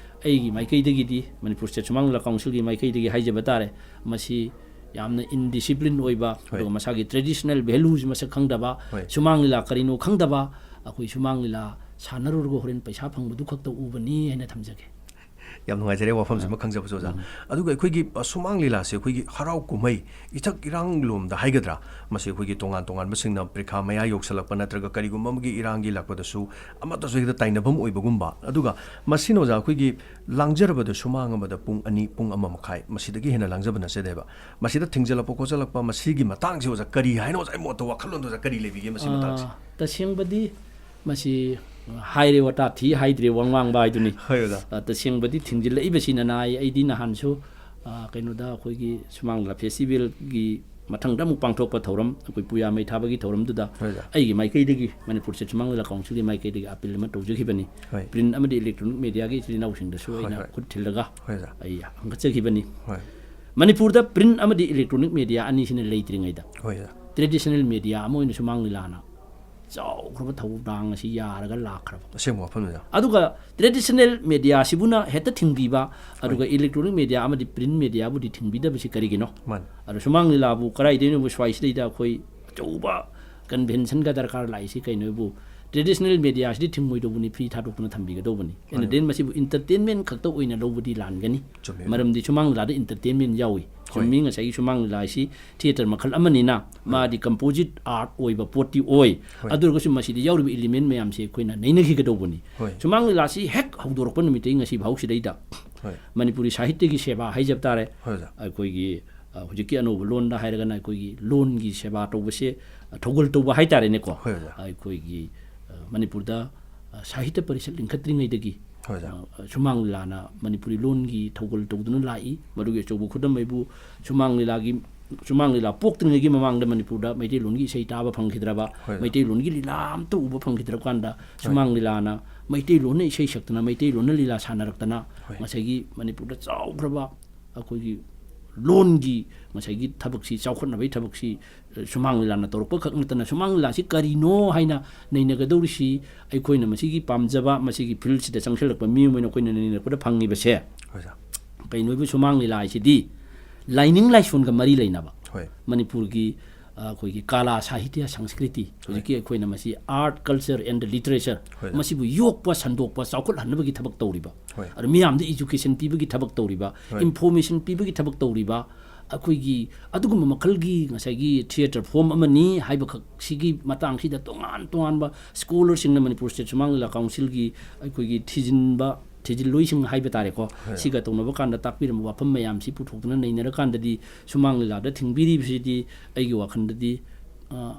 ꯑꯩꯒꯤ ꯃꯥꯏꯀꯩꯗꯒꯤꯗꯤ, ꯃꯅꯤꯄꯨꯔ State ꯁꯨꯃꯥꯡ ꯂꯤꯂꯥ ꯀꯥꯎꯟꯁꯤꯜꯒꯤ ꯃꯥꯏꯀꯩꯗꯒꯤ ꯍꯥꯏꯖꯕ ꯇꯥꯔꯦ, ꯃꯁꯤ ꯌꯥꯝꯅ indiscipline ꯑꯣꯏꯕ, ꯍꯣꯏ꯫ ꯑꯗꯨꯒ ꯃꯁꯥꯒꯤ traditional values ꯃꯁꯛ ꯈꯪꯗꯕ, ꯍꯣꯏ꯫ ꯁꯨꯃꯥꯡ ꯂꯤꯂꯥ ꯀꯔꯤꯅꯣ ꯈꯪꯗꯕ, ꯑꯩꯈꯣꯏ ꯁꯨꯃꯥꯡ ꯂꯤꯂꯥ ꯁꯥꯟꯅꯔꯨꯔꯒ ꯍꯣꯔꯦꯟ ꯄꯩꯁꯥ ꯐꯪꯕꯗꯨ ꯈꯛꯇ ꯎꯕꯅꯤ ꯍꯥꯏꯅ ꯊꯝꯖꯒꯦ꯫ ꯌꯥꯝ ꯅꯨꯡꯉꯥꯏꯖꯔꯦ ꯋꯥꯐꯝꯁꯤꯃ ꯑꯥ꯫ ꯈꯪꯖꯕꯁꯦ, ꯑꯣꯖꯥ꯫ ꯎꯝ꯫ ꯑꯗꯨꯒ ꯑꯩꯈꯣꯏꯒꯤ, ꯑ, ꯁꯨꯃꯥꯡ ꯂꯤꯂꯥꯁꯦ ꯑꯩꯈꯣꯏꯒꯤ ꯍꯔꯥꯎ ꯀꯨꯝꯍꯩ, ꯏꯊꯛ ꯏꯔꯥꯡ ꯂꯣꯝꯗ ꯍꯥꯏꯒꯗ꯭ꯔꯥ, ꯃꯁꯤ ꯑꯩꯈꯣꯏꯒꯤ ꯇꯣꯉꯥꯟ ꯇꯣꯉꯥꯟꯕꯁꯤꯡꯅ ꯄꯔꯤꯈꯥ ꯃꯌꯥ ꯌꯧꯁꯜꯂꯛꯄ ꯅꯠꯇ꯭ꯔꯒ ꯀꯔꯤꯒꯨꯝꯕ ꯑꯃꯒꯤ ꯏꯔꯥꯡꯒꯤ ꯂꯥꯛꯄꯗꯁꯨ ꯑꯃꯠꯇꯁꯨ ꯍꯦꯛꯇ ꯇꯥꯏꯅꯐꯝ ꯑꯣꯏꯕꯒꯨꯝꯕ, ꯑꯗꯨꯒ ꯃꯁꯤꯅ, ꯑꯣꯖꯥ, ꯑꯩꯈꯣꯏꯒꯤ ꯂꯥꯡꯖꯔꯕꯗ ꯁꯨꯃꯥꯡ ꯑꯃꯗ ꯄꯨꯡ ꯑꯅꯤ, ꯄꯨꯡ ꯑꯃ ꯃꯈꯥꯏ, ꯃꯁꯤꯗꯒꯤ ꯍꯦꯟꯅ ꯂꯥꯡꯖꯕ ꯅꯠꯆꯗꯦꯕ꯫ ꯃꯁꯤꯗ ꯊꯤꯡꯖꯤꯜꯂꯛꯄ ꯈꯣꯠꯆꯜꯂꯛꯄ, ꯃꯁꯤꯒꯤ ꯃꯇꯥꯡꯁꯦ, ꯑꯣꯖꯥ, ꯀꯔꯤ ꯍꯥꯏꯅꯣ, ꯑꯣꯖꯥ? ꯑꯩ ꯃꯣꯠꯇ, ꯋꯥꯈꯜꯂꯣꯟꯗ, ꯑꯣꯖꯥ, ꯀꯔꯤ ꯂꯩꯕꯤꯒꯦ ꯃꯁꯤ ꯃꯇꯥꯡꯁꯦ? ꯑꯥ, ꯇꯁꯦꯡꯕꯗꯤ ꯃꯁꯤ ꯍꯥꯏꯔꯦ ꯋꯥꯇꯥ ꯊꯤ, ꯍꯥꯏꯗ꯭ꯔꯦ ꯋꯥ ꯉꯥꯡꯕ ꯍꯥꯏꯗꯨꯅꯤ꯫ ꯍꯣꯏ, ꯑꯣꯖꯥ꯫ ꯑ, ꯇꯁꯦꯡꯕꯗꯤ ꯊꯤꯡꯖꯤꯜꯂꯛꯏꯕꯁꯤꯅ ꯅꯥꯏ꯫ ꯑꯩꯗꯤ ꯅꯍꯥꯟꯁꯨ, ꯑ, ꯀꯩꯅꯣꯗ ꯑꯩꯈꯣꯏꯒꯤ ꯁꯨꯃꯥꯡ ꯂꯤꯂꯥ festivalꯒꯤ ꯃꯊꯪꯗ ꯑꯃꯨꯛ ꯄꯥꯡꯊꯣꯛꯄ ꯊꯧꯔꯝ, ꯑꯩꯈꯣꯏ ꯄꯨꯌꯥ ꯃꯩ ꯊꯥꯕꯒꯤ ꯊꯧꯔꯝꯗꯨꯗ ꯍꯣꯏ, ꯑꯣꯖꯥ꯫ ꯑꯩꯒꯤ ꯃꯥꯏꯀꯩꯗꯒꯤ, ꯃꯅꯤꯄꯨꯔ State ꯁꯨꯃꯥꯡ ꯂꯤꯂꯥ ꯀꯥꯎꯟꯁꯤꯜꯒꯤ ꯃꯥꯏꯀꯩꯗꯒꯤ appeal ꯑꯃ ꯇꯧꯖꯈꯤꯕꯅꯤ꯫ ꯍꯣꯏ꯫ Print ꯑꯃꯗꯤ electronic mediaꯒꯤ ꯏꯆꯤꯜ ꯏꯅꯥꯎꯁꯤꯡꯗꯁꯨ ꯍꯣꯏ, ꯑꯩꯅ ꯍꯣꯏ꯫ ꯈꯨꯠ ꯊꯤꯜꯂꯒ ꯍꯣꯏ, ꯑꯣꯖꯥ꯫ ꯑꯩ ꯍꯪꯒꯠꯆꯈꯤꯕꯅꯤ꯫ ꯍꯣꯏ꯫ ꯃꯅꯤꯄꯨꯔꯗ print ꯑꯃꯗꯤ electronic media ꯑꯅꯤꯁꯤꯅ ꯂꯩꯇ꯭ꯔꯤꯉꯩꯗ ꯍꯣꯏ, ꯑꯣꯖꯥ꯫ Traditional media ꯑꯃ ꯑꯣꯏꯅ ꯁꯨꯃꯥꯡ ꯂꯤꯂꯥꯅ ꯆꯥꯎꯈ꯭ꯔꯕ ꯊꯧꯗꯥꯡ ꯑꯁꯤ ꯌꯥꯔꯒ ꯂꯥꯛꯈ꯭ꯔꯕ꯫ ꯑꯁꯦꯡꯕ ꯋꯥꯐꯝꯅꯤꯗ꯫ ꯑꯗꯨꯒ traditional media ꯁꯤꯕꯨꯅ ꯍꯦꯛꯇ ꯊꯤꯡꯕꯤꯕ, ꯑꯗꯨꯒ electronic media ꯑꯃꯗꯤ print media ꯕꯨꯗꯤ ꯊꯤꯡꯕꯤꯗꯕꯁꯤ ꯀꯔꯤꯒꯤꯅꯣ? ꯃꯥꯅꯤ꯫ ꯑꯗꯣ ꯁꯨꯃꯥꯡ ꯂꯤꯂꯥꯕꯨ ꯀꯗꯥꯏꯗꯩꯅꯣꯕꯨ ꯁ꯭ꯋꯥꯏꯁꯤꯗꯩꯗ ꯑꯩꯈꯣꯏ ꯑꯆꯧꯕ convention ꯒ ꯗꯔꯀꯥꯔ ꯂꯥꯛꯏꯁꯤ ꯀꯩꯅꯣꯕꯨ? Traditional media ꯁꯤꯗꯤ ꯊꯤꯡꯉꯣꯏꯗꯧꯕꯅꯤ, free ꯊꯥꯗꯣꯛꯇꯨꯅ ꯊꯝꯕꯤꯒꯗꯧꯕꯅꯤ꯫ And ꯃꯥꯅꯤ꯫ then ꯃꯁꯤꯕꯨ entertainment ꯈꯛꯇ ꯑꯣꯏꯅ ꯂꯧꯕꯗꯤ ꯂꯥꯟꯒꯅꯤ꯫ ꯆꯨꯝꯃꯤ꯫ ꯃꯔꯝꯗꯤ ꯁꯨꯃꯥꯡ ꯂꯤꯂꯥꯗ entertainment ꯌꯥꯎꯏ꯫ ꯍꯣꯏ꯫ ꯆꯨꯝꯃꯤ, ꯉꯁꯥꯏꯒꯤ ꯁꯨꯃꯥꯡ ꯂꯤꯂꯥ ꯍꯥꯏꯁꯤ theatre ꯃꯈꯜ ꯑꯃꯅꯤꯅ ꯃꯥꯗꯤ composite art ꯑꯣꯏꯕ ꯄꯣꯠꯇꯤ ꯑꯣꯏ꯫ ꯍꯣꯏ꯫ ꯑꯗꯨ ꯑꯣꯏꯔꯒꯁꯨ ꯃꯁꯤꯗ ꯌꯥꯎꯔꯤꯕ element ꯃꯌꯥꯝꯁꯦ ꯑꯩꯈꯣꯏꯅ ꯅꯩꯅꯈꯤꯒꯗꯧꯕꯅꯤ꯫ ꯍꯣꯏ꯫ ꯁꯨꯃꯥꯡ ꯂꯤꯂꯥꯁꯤ ꯍꯦꯛ ꯍꯧꯗꯣꯔꯛꯄ ꯅꯨꯃꯤꯠꯇꯒꯤ ꯉꯁꯤ ꯐꯥꯎꯁꯤꯗꯩꯗ ꯍꯣꯏ꯫ ꯃꯅꯤꯄꯨꯔꯤ ꯁꯥꯍꯤꯇ꯭ꯌꯒꯤ ꯁꯦꯕꯥ ꯍꯥꯏꯖꯕ ꯇꯥꯔꯦ꯫ ꯍꯣꯏ, ꯑꯣꯖꯥ꯫ ꯑꯩꯈꯣꯏꯒꯤ, ꯑ, ꯍꯧꯖꯤꯛꯀꯤ ꯑꯅꯧꯕ ꯂꯣꯟꯗ ꯍꯥꯏꯔꯒꯅ ꯑꯩꯈꯣꯏꯒꯤ ꯂꯣꯟꯒꯤ ꯁꯦꯕꯥ ꯇꯧꯕꯁꯦ, ꯑ, ꯊꯧꯒꯜ ꯇꯧꯕ ꯍꯥꯏꯇꯥꯔꯦꯅꯦꯀꯣ꯫ ꯍꯣꯏ, ꯑꯣꯖꯥ꯫ ꯑꯩꯈꯣꯏꯒꯤ, ꯑ, ꯃꯅꯤꯄꯨꯔꯗ, ꯑ, ꯁꯥꯍꯤꯇ꯭ꯌ ꯄꯔꯤꯁꯠ ꯂꯤꯡꯈꯠꯇ꯭ꯔꯤꯉꯩꯗꯒꯤ, ꯍꯣꯏ, ꯑꯣꯖꯥ꯫ ꯑ, ꯁꯨꯃꯥꯡ ꯂꯤꯂꯥꯅ ꯃꯅꯤꯄꯨꯔꯤ ꯂꯣꯟꯒꯤ ꯊꯧꯒꯜ ꯇꯧꯗꯨꯅ ꯂꯥꯛꯏ꯫ ꯃꯗꯨꯒꯤ ꯑꯆꯧꯕ ꯈꯨꯗꯝ ꯑꯩꯕꯨ ꯁꯨꯃꯥꯡ ꯂꯤꯂꯥꯒꯤ, ꯁꯨꯃꯥꯡ ꯂꯤꯂꯥ ꯄꯣꯛꯇ꯭ꯔꯤꯉꯩꯒꯤ ꯃꯃꯥꯡꯗ ꯃꯅꯤꯄꯨꯔꯗ ꯃꯩꯇꯩꯂꯣꯟꯒꯤ ꯏꯁꯩ ꯇꯥꯕ ꯐꯪꯈꯤꯗ꯭ꯔꯕ, ꯍꯣꯏ꯫ ꯃꯩꯇꯩꯂꯣꯟꯒꯤ ꯂꯤꯂꯥ ꯑꯝꯇ ꯎꯕ ꯐꯪꯈꯤꯗ꯭ꯔꯀꯥꯟꯗ ꯁꯨꯃꯥꯡ ꯂꯤꯂꯥꯅ ꯃꯩꯇꯩꯂꯣꯟꯅ ꯏꯁꯩ ꯁꯛꯇꯅ, ꯃꯩꯇꯩꯂꯣꯟꯅ ꯂꯤꯂꯥ ꯁꯥꯟꯅꯔꯛꯇꯅ ꯍꯣꯏ꯫ ꯉꯁꯥꯏꯒꯤ ꯃꯅꯤꯄꯨꯔꯗ ꯆꯥꯎꯈ꯭ꯔꯕ ꯑꯩꯈꯣꯏꯒꯤ ꯂꯣꯟꯒꯤ ꯉꯁꯥꯏꯒꯤ ꯊꯕꯛꯁꯤ, ꯆꯥꯎꯈꯠꯅꯕꯒꯤ ꯊꯕꯛꯁꯤ, ꯑ, ꯁꯨꯃꯥꯡ ꯂꯤꯂꯥꯅ ꯇꯧꯔꯛꯄ ꯈꯛ ꯅꯠꯇꯅ, ꯁꯨꯃꯥꯡ ꯂꯤꯂꯥꯁꯤ ꯀꯔꯤꯅꯣ ꯍꯥꯏꯅ ꯅꯩꯅꯒꯗꯧꯔꯤꯁꯤ, ꯑꯩꯈꯣꯏꯅ ꯃꯁꯤꯒꯤ ꯄꯥꯝꯖꯕ, ꯃꯁꯤꯒꯤ field ꯁꯤꯗ ꯆꯪꯁꯤꯜꯂꯛꯄ ꯃꯤꯑꯣꯏ ꯑꯃ ꯑꯣꯏꯅ ꯑꯩꯈꯣꯏꯅ ꯅꯩꯅꯔꯛꯄꯗ ꯐꯪꯉꯤꯕꯁꯦ, ꯍꯣꯏ, ꯑꯣꯖꯥ꯫ ꯀꯩꯅꯣꯕꯨ ꯁꯨꯃꯥꯡ ꯂꯤꯂꯥ ꯍꯥꯏꯁꯤꯗꯤ ꯂꯥꯏꯅꯤꯡ ꯂꯥꯏꯁꯣꯟꯒ ꯃꯔꯤ ꯂꯩꯅꯕ ꯍꯣꯏ꯫ ꯃꯅꯤꯄꯨꯔꯒꯤ, ꯑ, ꯑꯩꯈꯣꯏꯒꯤ ꯀꯂꯥ, ꯁꯥꯍꯤꯇ꯭ꯌ, ꯁꯪꯁꯀ꯭ꯔꯤꯇꯤ, ꯍꯧꯖꯤꯛꯀꯤ ꯑꯩꯈꯣꯏꯅ ꯃꯁꯤ art, culture and literature, ꯍꯣꯏ꯫ ꯃꯁꯤꯕꯨ ꯌꯣꯛꯄ, ꯁꯟꯗꯣꯛꯄ, ꯆꯥꯎꯈꯠꯍꯟꯅꯕꯒꯤ ꯊꯕꯛ ꯇꯧꯔꯤꯕ, ꯍꯣꯏ꯫ ꯑꯗꯨ ꯃꯤꯌꯥꯝꯗ education ꯄꯤꯕꯒꯤ ꯊꯕꯛ ꯇꯧꯔꯤꯕ, ꯍꯣꯏ꯫ information ꯄꯤꯕꯒꯤ ꯊꯕꯛ ꯇꯧꯔꯤꯕ, ꯑꯩꯈꯣꯏꯒꯤ ꯑꯗꯨꯒꯨꯝꯕ ꯃꯈꯜꯒꯤ ꯉꯁꯥꯏꯒꯤ theatre form ꯑꯃꯅꯤ ꯍꯥꯏꯕꯈꯛ ꯁꯤꯒꯤ ꯃꯇꯥꯡꯁꯤꯗ ꯇꯣꯉꯥꯟ ꯇꯣꯉꯥꯟꯕ scholar ꯁꯤꯡꯅ, ꯃꯅꯤꯄꯨꯔ State ꯁꯨꯃꯥꯡ ꯂꯤꯂꯥ council ꯒꯤ ꯑꯩꯈꯣꯏꯒꯤ ꯊꯤꯖꯤꯟꯕ, ꯊꯤꯖꯤꯜꯂꯣꯏꯁꯤꯡ ꯍꯥꯏꯕ ꯇꯥꯔꯦꯀꯣ, ꯍꯣꯏ꯫ ꯁꯤꯒ ꯇꯧꯅꯕ ꯀꯥꯟꯗ ꯇꯥꯛꯄꯤꯔꯝꯕ ꯋꯥꯐꯝ ꯃꯌꯥꯝꯁꯤ ꯄꯨꯊꯣꯛꯇꯨꯅ ꯅꯩꯅꯔꯀꯥꯟꯗꯗꯤ ꯁꯨꯃꯥꯡ ꯂꯤꯂꯥꯗ ꯊꯤꯡꯕꯤꯔꯤꯕꯁꯤꯗꯤ ꯑꯩꯒꯤ ꯋꯥꯈꯜꯗꯗꯤ, ꯑ,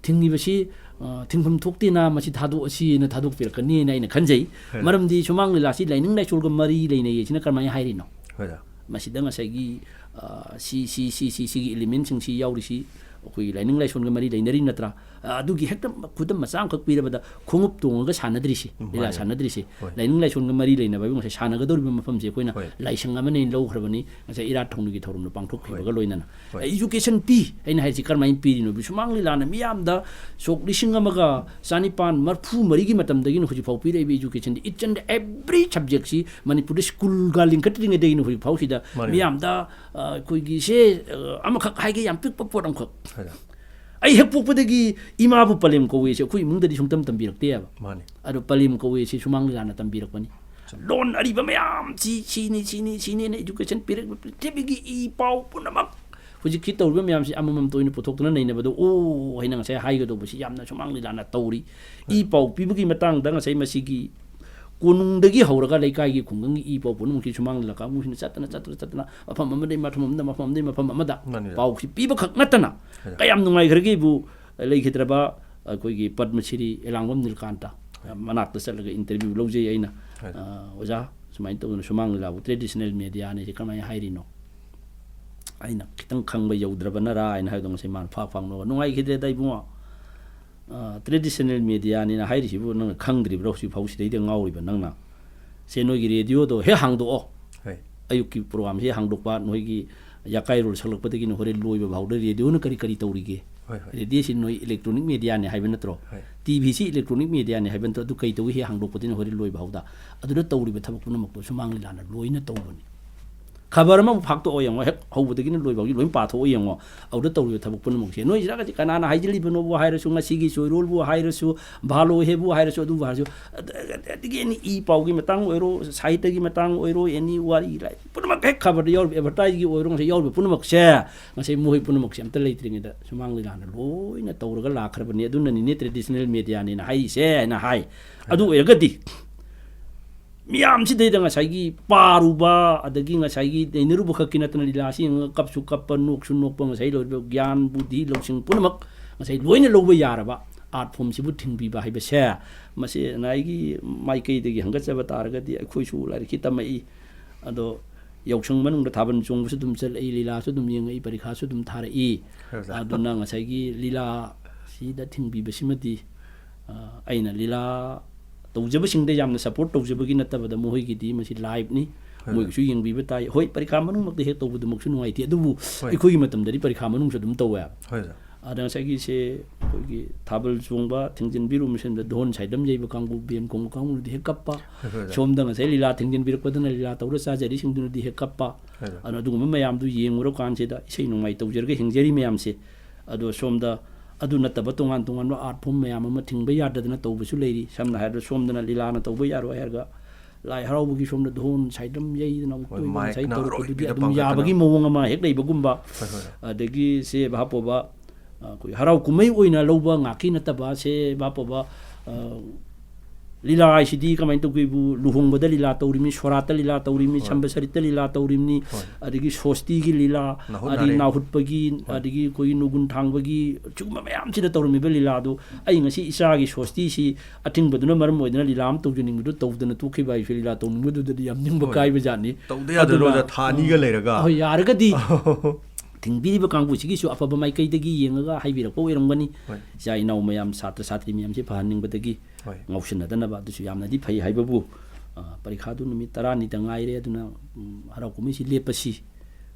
ꯊꯤꯡꯉꯤꯕꯁꯤ, ꯑ, ꯊꯤꯡꯐꯝ ꯊꯣꯛꯇꯦꯅ, ꯃꯁꯤ ꯊꯥꯗꯣꯛꯑꯁꯤꯅ ꯊꯥꯗꯣꯛꯄꯤꯔꯛꯀꯅꯤꯅ ꯑꯩꯅ ꯈꯟꯖꯩ꯫ ꯍꯣꯏ꯫ ꯃꯔꯝꯗꯤ ꯁꯨꯃꯥꯡ ꯂꯤꯂꯥꯁꯤ ꯂꯥꯏꯅꯤꯡ ꯂꯥꯏꯁꯣꯜꯒ ꯃꯔꯤ ꯂꯩꯅꯩ ꯁꯤꯅ ꯀꯔꯝꯍꯥꯏꯅ ꯍꯥꯏꯔꯤꯅꯣ? ꯍꯣꯏ, ꯑꯣꯖꯥ꯫ ꯃꯁꯤꯗ ꯉꯁꯥꯏꯒꯤ, ꯑ, ꯁꯤ, ꯁꯤ, ꯁꯤ, ꯁꯤ, ꯁꯤꯒꯤ element ꯁꯤꯡꯁꯤ ꯌꯥꯎꯔꯤꯁꯤ, ꯑꯩꯈꯣꯏꯒꯤ ꯂꯥꯏꯅꯤꯡ ꯂꯥꯏꯁꯣꯟꯒ ꯃꯔꯤ ꯂꯩꯅꯔꯤ ꯅꯠꯇ꯭ꯔꯥ? ꯑ, ꯑꯗꯨꯒꯤ ꯍꯦꯛꯇ ꯈꯨꯗꯝ ꯃꯆꯥ ꯑꯃꯈꯛ ꯄꯤꯔꯕꯗ, ꯈꯣꯡꯎꯞ ꯇꯣꯡꯉꯒ ꯁꯥꯟꯅꯗ꯭ꯔꯤꯁꯤ, ꯎꯝ, ꯂꯤꯂꯥ ꯃꯥꯅꯦ꯫ ꯁꯥꯟꯅꯗ꯭ꯔꯤꯁꯤ, ꯍꯣꯏ꯫ ꯂꯥꯏꯅꯤꯡ ꯂꯥꯏꯁꯣꯟꯒ ꯃꯔꯤ ꯂꯩꯅꯕ ꯍꯥꯏꯕ ꯉꯁꯥꯏ ꯁꯥꯟꯅꯒꯗꯧꯔꯤꯕ ꯃꯐꯝꯁꯦ ꯑꯩꯈꯣꯏꯅ ꯍꯣꯏ꯫ ꯂꯥꯏꯁꯪ ꯑꯃꯅ ꯂꯧꯈ꯭ꯔꯕꯅꯤ, ꯉꯁꯥꯏ ꯏꯔꯥꯠ ꯊꯧꯅꯤꯒꯤ ꯊꯧꯔꯝꯗꯣ ꯄꯥꯡꯊꯣꯛꯈꯤꯕꯒ ꯍꯣꯏ꯫ ꯂꯣꯏꯅꯅ꯫ ꯍꯣꯏ꯫ ꯑꯦꯖꯨꯀꯦꯁꯟ ꯄꯤ, ꯑꯩꯅ ꯍꯥꯏꯁꯤ ꯀꯔꯝꯍꯥꯏꯅ ꯄꯤꯔꯤꯅꯣ? ꯁꯨꯃꯥꯡ ꯂꯤꯂꯥꯅ ꯃꯤꯌꯥꯝꯗ ꯁꯣꯛ ꯂꯤꯁꯤꯡ ꯑꯃꯒ ꯆꯅꯤꯄꯥꯟ ꯃꯔꯐꯨ ꯃꯔꯤꯒꯤ ꯃꯇꯝꯗꯒꯤꯅ ꯍꯧꯖꯤꯛꯐꯥꯎ ꯄꯤꯔꯛꯏꯕ education D, each and every subject ꯁꯤ ꯃꯅꯤꯄꯨꯔꯗ ꯁ꯭ꯀꯨꯜꯒ ꯂꯤꯡꯈꯠꯇ꯭ꯔꯤꯉꯩꯗꯒꯤꯅ ꯍꯧꯖꯤꯛꯐꯥꯎꯁꯤꯗ ꯃꯥꯅꯦ꯫ ꯃꯤꯌꯥꯝꯗ, ꯑ, ꯑꯩꯈꯣꯏꯒꯤ ꯁꯦ, ꯑ, ꯑꯃꯈꯛ ꯍꯥꯏꯒꯦ, ꯌꯥꯝ ꯄꯤꯛꯄ ꯄꯣꯠ ꯑꯃꯈꯛ꯫ ꯍꯣꯏ꯫ ꯑꯩ ꯍꯦꯛ ꯄꯣꯛꯄꯗꯒꯤ ꯏꯃꯥꯕꯨ ꯄꯂꯦꯝ ꯀꯧꯋꯦꯁꯦ ꯑꯩꯈꯣꯏ ꯏꯃꯨꯡꯗꯗꯤ ꯁꯨꯡꯇꯝ ꯇꯝꯕꯤꯔꯛꯇꯦꯕ꯫ ꯃꯥꯅꯦ꯫ ꯑꯗꯣ ꯄꯂꯦꯝ ꯀꯧꯋꯦꯁꯦ ꯁꯨꯃꯥꯡ ꯂꯤꯂꯥꯅ ꯇꯝꯕꯤꯔꯛꯄꯅꯤ꯫ ꯆꯨꯝꯃꯤ꯫ ꯂꯣꯟ ꯑꯔꯤꯕ ꯃꯌꯥꯝ ꯁꯤ, ꯁꯤꯅꯤ, ꯁꯤꯅꯤ, ꯁꯤꯅꯤꯅ education ꯄꯤꯔꯛꯄ ꯄ꯭ꯔꯤꯊꯤꯕꯤꯒꯤ ꯏ ꯄꯥꯎ ꯄꯨꯝꯅꯃꯛ ꯍꯧꯖꯤꯛꯀꯤ ꯇꯧꯔꯤꯕ ꯃꯌꯥꯝꯁꯤ ꯑꯃꯃꯝꯇ ꯑꯣꯏꯅ ꯄꯨꯊꯣꯛꯇꯨꯅ ꯅꯩꯅꯕꯗꯣ, ꯑꯣ ꯍꯥꯏꯅ ꯉꯁꯥꯏ ꯍꯥꯏꯒꯗꯧꯕꯁꯤ ꯌꯥꯝꯅ ꯁꯨꯃꯥꯡ ꯂꯤꯂꯥꯅ ꯇꯧꯔꯤ꯫ ꯏ ꯍꯣꯏ꯫ ꯄꯥꯎ ꯄꯤꯕꯒꯤ ꯃꯇꯥꯡꯗ ꯉꯁꯥꯏ ꯃꯁꯤꯒꯤ ꯀꯣꯅꯨꯡꯗꯒꯤ ꯍꯧꯔꯒ ꯂꯩꯀꯥꯏꯒꯤ ꯈꯨꯡꯒꯪꯒꯤ ꯏ ꯄꯥꯎ ꯄꯨꯝꯅꯃꯛꯁꯤ ꯁꯨꯃꯥꯡ ꯂꯤꯂꯥ ꯀꯥꯡꯕꯨꯁꯤꯅ ꯆꯠꯇꯅ, ꯆꯠꯇꯅ, ꯆꯠꯇꯅ ꯃꯐꯝ ꯑꯃꯗꯒꯤ ꯃꯐꯝ ꯑꯃꯗ, ꯃꯐꯝ ꯑꯃꯗꯒꯤ ꯃꯐꯝ ꯑꯃꯗ ꯃꯥꯅꯤ꯫ ꯄꯥꯎꯁꯤ ꯄꯤꯕ ꯈꯛ ꯅꯠꯇꯅ ꯍꯣꯏ꯫ ꯀꯌꯥꯝ ꯅꯨꯡꯉꯥꯏꯈ꯭ꯔꯒꯦꯕꯨ, ꯂꯩꯈꯤꯗ꯭ꯔꯕ ꯑꯩꯈꯣꯏꯒꯤ ꯄꯗꯃꯁꯤꯔꯤ ꯑꯦꯂꯥꯡꯕꯝ ꯅꯤꯜꯀꯥꯟꯇ ꯍꯣꯏ꯫ ꯃꯅꯥꯛꯇ ꯆꯠꯂꯒ interview ꯂꯧꯖꯩ ꯑꯩꯅ꯫ ꯍꯣꯏ꯫ ꯑ, "ꯑꯣꯖꯥ, ꯁꯨꯃꯥꯏꯅ ꯇꯧꯗꯅ ꯁꯨꯃꯥꯡ ꯂꯤꯂꯥꯕꯨ traditional media ꯅꯤ ꯁꯤ ꯀꯃꯥꯏꯅ ꯍꯥꯏꯔꯤꯅꯣ?" ꯑꯩꯅ ꯈꯤꯇꯪ ꯈꯪꯕ ꯌꯧꯗ꯭ꯔꯕꯅꯔꯥ ꯍꯥꯏꯅ ꯍꯥꯏꯕꯗꯣ ꯉꯁꯤ ꯃꯥꯅ ꯐꯥꯛ ꯐꯥꯛ ꯅꯣꯛꯑꯒ, "ꯅꯨꯡꯉꯥꯏꯈꯤꯗ꯭ꯔꯦꯗ ꯏꯕꯨꯡꯉꯣ꯫ ꯑ, traditional media ꯅꯤꯅ ꯍꯥꯏꯔꯤꯁꯤꯕꯨ ꯅꯪꯅ ꯈꯪꯗ꯭ꯔꯤꯕ꯭ꯔꯣ? ꯍꯧꯖꯤꯛ ꯐꯥꯎ ꯁꯤꯗꯩꯗ ꯉꯥꯎꯔꯤꯕ ꯅꯪꯅ? ꯁꯦ, ꯅꯣꯏꯒꯤ ꯔꯦꯗꯤꯑꯣꯗꯣ ꯍꯦꯛ ꯍꯥꯡꯗꯣꯛꯑꯣ꯫ ꯍꯣꯏ꯫ ꯑꯌꯨꯛꯀꯤ ꯄ꯭ꯔꯣꯒ꯭ꯔꯥꯝꯁꯦ ꯍꯦꯛ ꯍꯥꯡꯗꯣꯛꯄ, ꯅꯣꯏꯒꯤ ꯌꯥꯀꯥꯏꯔꯣꯜ ꯁꯛꯂꯛꯄꯗꯒꯤꯅ ꯍꯣꯔꯦꯟ ꯂꯣꯏꯕ ꯐꯥꯎꯗ ꯔꯦꯗꯤꯑꯣꯅ ꯀꯔꯤ ꯀꯔꯤ ꯇꯧꯔꯤꯒꯦ? ꯍꯣꯏ, ꯍꯣꯏ꯫ ꯔꯦꯗꯤꯑꯣꯁꯤ ꯅꯣꯏ electronic media ꯅꯤ ꯍꯥꯏꯕ ꯅꯠꯇ꯭ꯔꯣ? ꯍꯣꯏ꯫ ꯇꯤ ꯚꯤꯁꯤ electronic media ꯅꯤ ꯍꯥꯏꯕ ꯅꯠꯇ꯭ꯔꯣ? ꯑꯗꯨ ꯀꯩ ꯇꯧꯏ ꯍꯦꯛ ꯍꯥꯡꯗꯣꯛꯄꯗꯒꯤꯅ ꯍꯣꯔꯦꯟ ꯂꯣꯏꯕ ꯐꯥꯎꯗ? ꯑꯗꯨꯗ ꯇꯧꯔꯤꯕ ꯊꯕꯛ ꯄꯨꯝꯅꯃꯛꯇꯣ ꯁꯨꯃꯥꯡ ꯂꯤꯂꯥꯅ ꯂꯣꯏꯅ ꯇꯧꯕꯅꯤ꯫ ꯈꯕꯔ ꯑꯃꯕꯨ ꯐꯥꯛꯇꯣꯛꯑꯣ ꯌꯦꯡꯉꯣ, ꯍꯦꯛ ꯍꯧꯕꯗꯒꯤꯅ ꯂꯣꯏꯕ ꯐꯥꯎꯒꯤ ꯂꯣꯏ ꯄꯥꯊꯣꯛꯑꯣ ꯌꯦꯡꯉꯣ꯫ ꯑꯗꯨꯗ ꯇꯧꯔꯤꯕ ꯊꯕꯛ ꯄꯨꯝꯅꯃꯛꯁꯦ ꯅꯣꯏ ꯁꯤꯗꯒꯗꯤ ꯀꯅꯥꯅ ꯍꯥꯏꯖꯤꯜꯂꯤꯕꯅꯣꯕꯨ ꯍꯥꯏꯔꯁꯨ, ꯉꯁꯤꯒꯤ ꯆꯣꯏꯔꯣꯜꯕꯨ ꯍꯥꯏꯔꯁꯨ, ꯚꯥꯂꯣ ꯍꯦꯕꯨ ꯍꯥꯏꯔꯁꯨ, ꯑꯗꯨꯕꯨ ꯍꯥꯏꯔꯁꯨ, ꯑꯗ-, ꯑꯗꯒꯤ ꯑꯦꯅꯤ ꯏ ꯄꯥꯎꯒꯤ ꯃꯇꯥꯡ ꯑꯣꯏꯔꯣ, ꯁꯥꯍꯤꯇ꯭ꯌꯒꯤ ꯃꯇꯥꯡ ꯑꯣꯏꯔꯣ, ꯑꯦꯅꯤ ꯋꯥꯔꯤ ꯂꯥꯏꯔꯤꯛ ꯄꯨꯝꯅꯃꯛ ꯍꯦꯛ ꯈꯕꯔꯗ ꯌꯥꯎꯔꯤꯕ, advertise ꯀꯤ ꯑꯣꯏꯔꯣ, ꯉꯁꯥꯏ ꯌꯥꯎꯔꯤꯕ ꯄꯨꯝꯅꯃꯛꯁꯦ, ꯉꯁꯥꯏ ꯃꯈꯣꯏ ꯄꯨꯝꯅꯃꯛꯁꯦ ꯑꯝꯇ ꯂꯩꯇ꯭ꯔꯤꯉꯩꯗ ꯁꯨꯃꯥꯡ ꯂꯤꯂꯥꯅ ꯂꯣꯏꯅ ꯇꯧꯔꯒ ꯂꯥꯛꯈ꯭ꯔꯕꯅꯤ꯫ ꯑꯗꯨꯅꯅꯤꯅꯦ traditional media ꯅꯤꯅ ꯍꯥꯏꯔꯤꯁꯦ ꯍꯥꯏꯅ ꯍꯥꯏ꯫ ꯑꯗꯨ ꯑꯣꯏꯔꯒꯗꯤ ꯃꯤꯌꯥꯝꯁꯤꯗꯩꯗ ꯉꯁꯥꯏꯒꯤ ꯄꯥꯔꯨꯕ, ꯑꯗꯒꯤ ꯉꯁꯥꯏꯒꯤ ꯅꯩꯅꯔꯨꯕ ꯈꯛꯀꯤ ꯅꯠꯇꯅ ꯂꯤꯂꯥꯁꯤ ꯌꯦꯡꯉꯒ ꯀꯞꯁꯨ ꯀꯞꯄ, ꯅꯣꯛꯁꯨ ꯅꯣꯛꯄ, ꯉꯁꯥꯏ ꯂꯣꯏꯔꯤꯕ ꯒ꯭ꯌꯥꯟ, ꯕꯨꯙꯤ, ꯂꯧꯁꯤꯡ ꯄꯨꯝꯅꯃꯛ ꯉꯁꯥꯏ ꯂꯣꯏꯅ ꯂꯧꯕ ꯌꯥꯔꯕ art form ꯁꯤꯕꯨ ꯊꯤꯡꯕꯤꯕ ꯍꯥꯏꯕꯁꯦ, ꯃꯁꯤ ꯉꯁꯥꯏꯒꯤ ꯃꯥꯏꯀꯩꯗꯒꯤ ꯍꯪꯒꯠꯆꯕ ꯇꯥꯔꯒꯗꯤ ꯑꯩꯈꯣꯏꯁꯨ ꯂꯥꯏꯔꯤꯛꯁꯤ ꯇꯝꯃꯛꯏ꯫ ꯑꯗꯣ ꯌꯥꯎꯁꯪ ꯃꯅꯨꯡꯗ ꯊꯥꯕꯜ ꯆꯣꯡꯕꯁꯨ ꯑꯗꯨꯝ ꯆꯠꯂꯛꯏ, ꯂꯤꯂꯥꯁꯨ ꯑꯗꯨꯝ ꯌꯦꯡꯉꯛꯏ, ꯄꯔꯤꯈꯥꯁꯨ ꯑꯗꯨꯝ ꯊꯥꯔꯛꯏ꯫ ꯍꯣꯏ, ꯑꯣꯖꯥ꯫ ꯑꯗꯨꯅ ꯉꯁꯥꯏꯒꯤ ꯂꯤꯂꯥꯁꯤꯗ ꯊꯤꯡꯕꯤꯕꯁꯤꯃꯗꯤ, ꯑ, ꯑꯩꯅ ꯂꯤꯂꯥ ꯇꯧꯖꯕꯁꯤꯡꯗ ꯌꯥꯝꯅ ꯁꯞꯄꯣꯔꯠ ꯇꯧꯖꯕꯒꯤ ꯅꯠꯇꯕꯗ, ꯃꯈꯣꯏꯒꯤꯗꯤ ꯃꯁꯤ ꯂꯥꯏꯚꯅꯤ, ꯍꯣꯏ꯫ ꯃꯣꯏꯒꯤꯁꯨ ꯌꯦꯡꯕꯤꯕ ꯇꯥꯏ꯫ ꯍꯣꯏ, ꯄꯔꯤꯈꯥ ꯃꯅꯨꯡꯃꯛꯇ ꯍꯦꯛ ꯇꯧꯕꯗꯨꯃꯛꯁꯨ ꯅꯨꯡꯉꯥꯏꯇꯦ, ꯑꯗꯨꯕꯨ ꯍꯣꯏ꯫ ꯑꯩꯈꯣꯏꯒꯤ ꯃꯇꯝꯗꯗꯤ ꯄꯔꯤꯈꯥ ꯃꯅꯨꯡꯁꯨ ꯑꯗꯨꯝ ꯇꯧꯋꯦ꯫ ꯍꯣꯏ, ꯑꯣꯖꯥ꯫ ꯑꯗ ꯉꯁꯥꯏꯒꯤ ꯁꯦ ꯑꯩꯈꯣꯏꯒꯤ ꯊꯥꯕꯜ ꯆꯣꯡꯕ, ꯊꯤꯡꯖꯤꯟꯕꯤꯔꯨ ꯃꯁꯦꯟꯗ ꯙꯣꯟ ꯁꯥꯏꯗꯝ ꯌꯩꯕ ꯀꯥꯡꯕꯨ, ꯕꯦꯟ ꯈꯣꯡꯕ ꯀꯥꯡꯕꯨꯅꯗꯤ ꯍꯦꯛ ꯀꯞꯄ꯫ ꯍꯣꯏ, ꯍꯣꯏ, ꯑꯣꯖꯥ꯫ ꯁꯣꯝꯗ ꯉꯁꯥꯏ ꯂꯤꯂꯥ ꯊꯤꯡꯖꯤꯟꯕꯤꯔꯛꯄꯗꯅ ꯂꯤꯂꯥ ꯇꯧꯔ ꯆꯥꯖꯔꯤꯁꯤꯡꯗꯨꯅꯗꯤ ꯍꯦꯛ ꯀꯞꯄ꯫ ꯍꯣꯏ, ꯑꯣꯖꯥ꯫ ꯑꯗꯨꯅ ꯑꯗꯨꯒꯨꯝꯕ ꯃꯌꯥꯝꯗꯨ ꯌꯦꯡꯉꯨꯔꯀꯥꯟꯁꯤꯗ ꯏꯁꯩ ꯅꯣꯡꯃꯥꯏ ꯇꯧꯖꯔꯒ ꯍꯤꯡꯖꯔꯤ ꯃꯌꯥꯝꯁꯦ꯫ ꯑꯗꯣ ꯁꯣꯝꯗ ꯑꯗꯨ ꯅꯠꯇꯕ ꯇꯣꯉꯥꯟ ꯇꯣꯉꯥꯟꯕ art form ꯃꯌꯥꯝ ꯑꯃ ꯊꯤꯡꯕ ꯌꯥꯗꯗꯅ ꯇꯧꯕꯁꯨ ꯂꯩꯔꯤ꯫ ꯁꯝꯅ ꯍꯥꯏꯔꯕꯗ ꯁꯣꯝꯗꯅ ꯂꯤꯂꯥꯅ ꯇꯧꯕ ꯌꯥꯔꯣꯏ ꯍꯥꯏꯔꯒ ꯂꯥꯏ ꯍꯔꯥꯎꯕꯒꯤ ꯁꯣꯝꯗ ꯙꯣꯟ ꯁꯥꯏꯗꯝ ꯌꯩꯗꯅ ꯑꯃꯨꯛ ꯍꯣꯏ, ꯇꯣꯏꯅ ꯉꯁꯥꯏ ꯃꯥꯏꯛꯅ ꯇꯧꯔꯛꯄꯗꯨꯗꯤ ꯑꯔꯣꯏꯕꯤꯗ ꯑꯗꯨꯝ ꯄꯪꯒꯗꯅ꯫ ꯌꯥꯕꯒꯤ ꯃꯑꯣꯡ ꯑꯃ ꯍꯦꯛ ꯂꯩꯕꯒꯨꯝꯕ꯫ ꯍꯣꯏ, ꯍꯣꯏ꯫ ꯑꯗꯒꯤ ꯁꯦ ꯚꯥꯄꯣꯕ, ꯑ, ꯑꯩꯈꯣꯏ ꯍꯔꯥꯎ ꯀꯨꯝꯍꯩ ꯑꯣꯏꯅ ꯂꯧꯕ ꯉꯥꯛꯀꯤ ꯅꯠꯇꯕ ꯁꯦ ꯚꯥꯄꯣꯕ, ꯑ, ꯂꯤꯂꯥ ꯍꯥꯏꯁꯤꯗꯤ ꯀꯃꯥꯏꯅ ꯇꯧꯒꯦꯕꯨ, ꯂꯨꯍꯣꯡꯕꯗ ꯂꯤꯂꯥ ꯇꯧꯔꯤꯃꯤ, ꯁꯣꯔꯥꯠꯇ ꯂꯤꯂꯥ ꯇꯧꯔꯤꯃꯤ, ꯍꯣꯏ꯫ ꯁꯝꯕꯁꯔꯤꯠꯇ ꯂꯤꯂꯥ ꯇꯧꯔꯤꯃꯤ, ꯍꯣꯏ꯫ ꯑꯗꯒꯤ ꯁꯣꯁꯇꯤꯒꯤ ꯂꯤꯂꯥ, ꯅꯥꯍꯨꯠ ꯑꯗꯒꯤ ꯅꯥꯔꯦꯡ꯫ ꯅꯥꯍꯨꯠꯄꯒꯤ, ꯍꯣꯏ꯫ ꯑꯗꯒꯤ ꯑꯩꯈꯣꯏꯒꯤ ꯅꯨꯒꯨꯟ ꯊꯥꯡꯕꯒꯤ, ꯁꯤꯒꯨꯝꯕ ꯃꯌꯥꯝꯁꯤꯗ ꯇꯧꯔꯝꯃꯤꯕ ꯂꯤꯂꯥꯗꯨ ꯑꯩ ꯉꯁꯤ ꯏꯆꯥꯒꯤ ꯁꯣꯁꯇꯤꯁꯤ ꯑꯊꯤꯡꯕꯗꯨꯅ ꯃꯔꯝ ꯑꯣꯏꯗꯅ ꯂꯤꯂꯥ ꯑꯃ ꯇꯧꯖꯅꯤꯡꯕꯗꯨ ꯇꯧꯗꯅ ꯇꯣꯛꯈꯤꯕ ꯍꯥꯏꯁꯨ ꯂꯤꯂꯥ ꯇꯧꯅꯤꯡꯕꯗꯨꯗꯗꯤ ꯌꯥꯝ ꯅꯤꯡꯕ ꯍꯣꯏ꯫ ꯀꯥꯏꯕ ꯖꯥꯠꯅꯤ꯫ ꯇꯧꯗ ꯌꯥꯗꯔꯣ, ꯑꯗꯨꯅ, ꯑꯣꯖꯥ, ꯊꯥ ꯑꯅꯤꯒ ꯂꯩꯔꯒ꯫ ꯍꯣꯏ, ꯌꯥꯔꯒꯗꯤ ꯊꯤꯡꯕꯤꯔꯤꯕ ꯀꯥꯡꯕꯨꯁꯤꯒꯤꯁꯨ ꯑꯐꯕ ꯃꯥꯏꯀꯩꯗꯒꯤ ꯌꯦꯡꯉꯒ ꯍꯥꯏꯕꯤꯔꯛꯄ ꯑꯣꯏꯔꯝꯒꯅꯤ꯫ ꯍꯣꯏ꯫ ꯏꯆꯥ ꯏꯅꯥꯎ ꯃꯌꯥꯝ, ꯁꯥꯇ꯭ꯔ ꯁꯥꯇ꯭ꯔꯤ ꯃꯌꯥꯝꯁꯤ ꯐꯍꯟꯅꯤꯡꯕꯗ ꯍꯣꯏ꯫ ꯉꯥꯎꯁꯤꯟꯅꯗꯅꯕ꯫ ꯑꯗꯨꯁꯨ ꯌꯥꯝꯅꯗꯤ ꯐꯩ ꯍꯥꯏꯕꯕꯨ, ꯑ, ꯄꯔꯤꯈꯥꯗꯨ ꯅꯨꯃꯤꯠ ꯇꯔꯥꯅꯤꯗ ꯉꯥꯏꯔꯦ꯫ ꯑꯗꯨꯅ, ꯎꯝ, ꯍꯔꯥꯎ ꯀꯨꯝꯍꯩꯁꯤ ꯂꯦꯞꯄꯁꯤ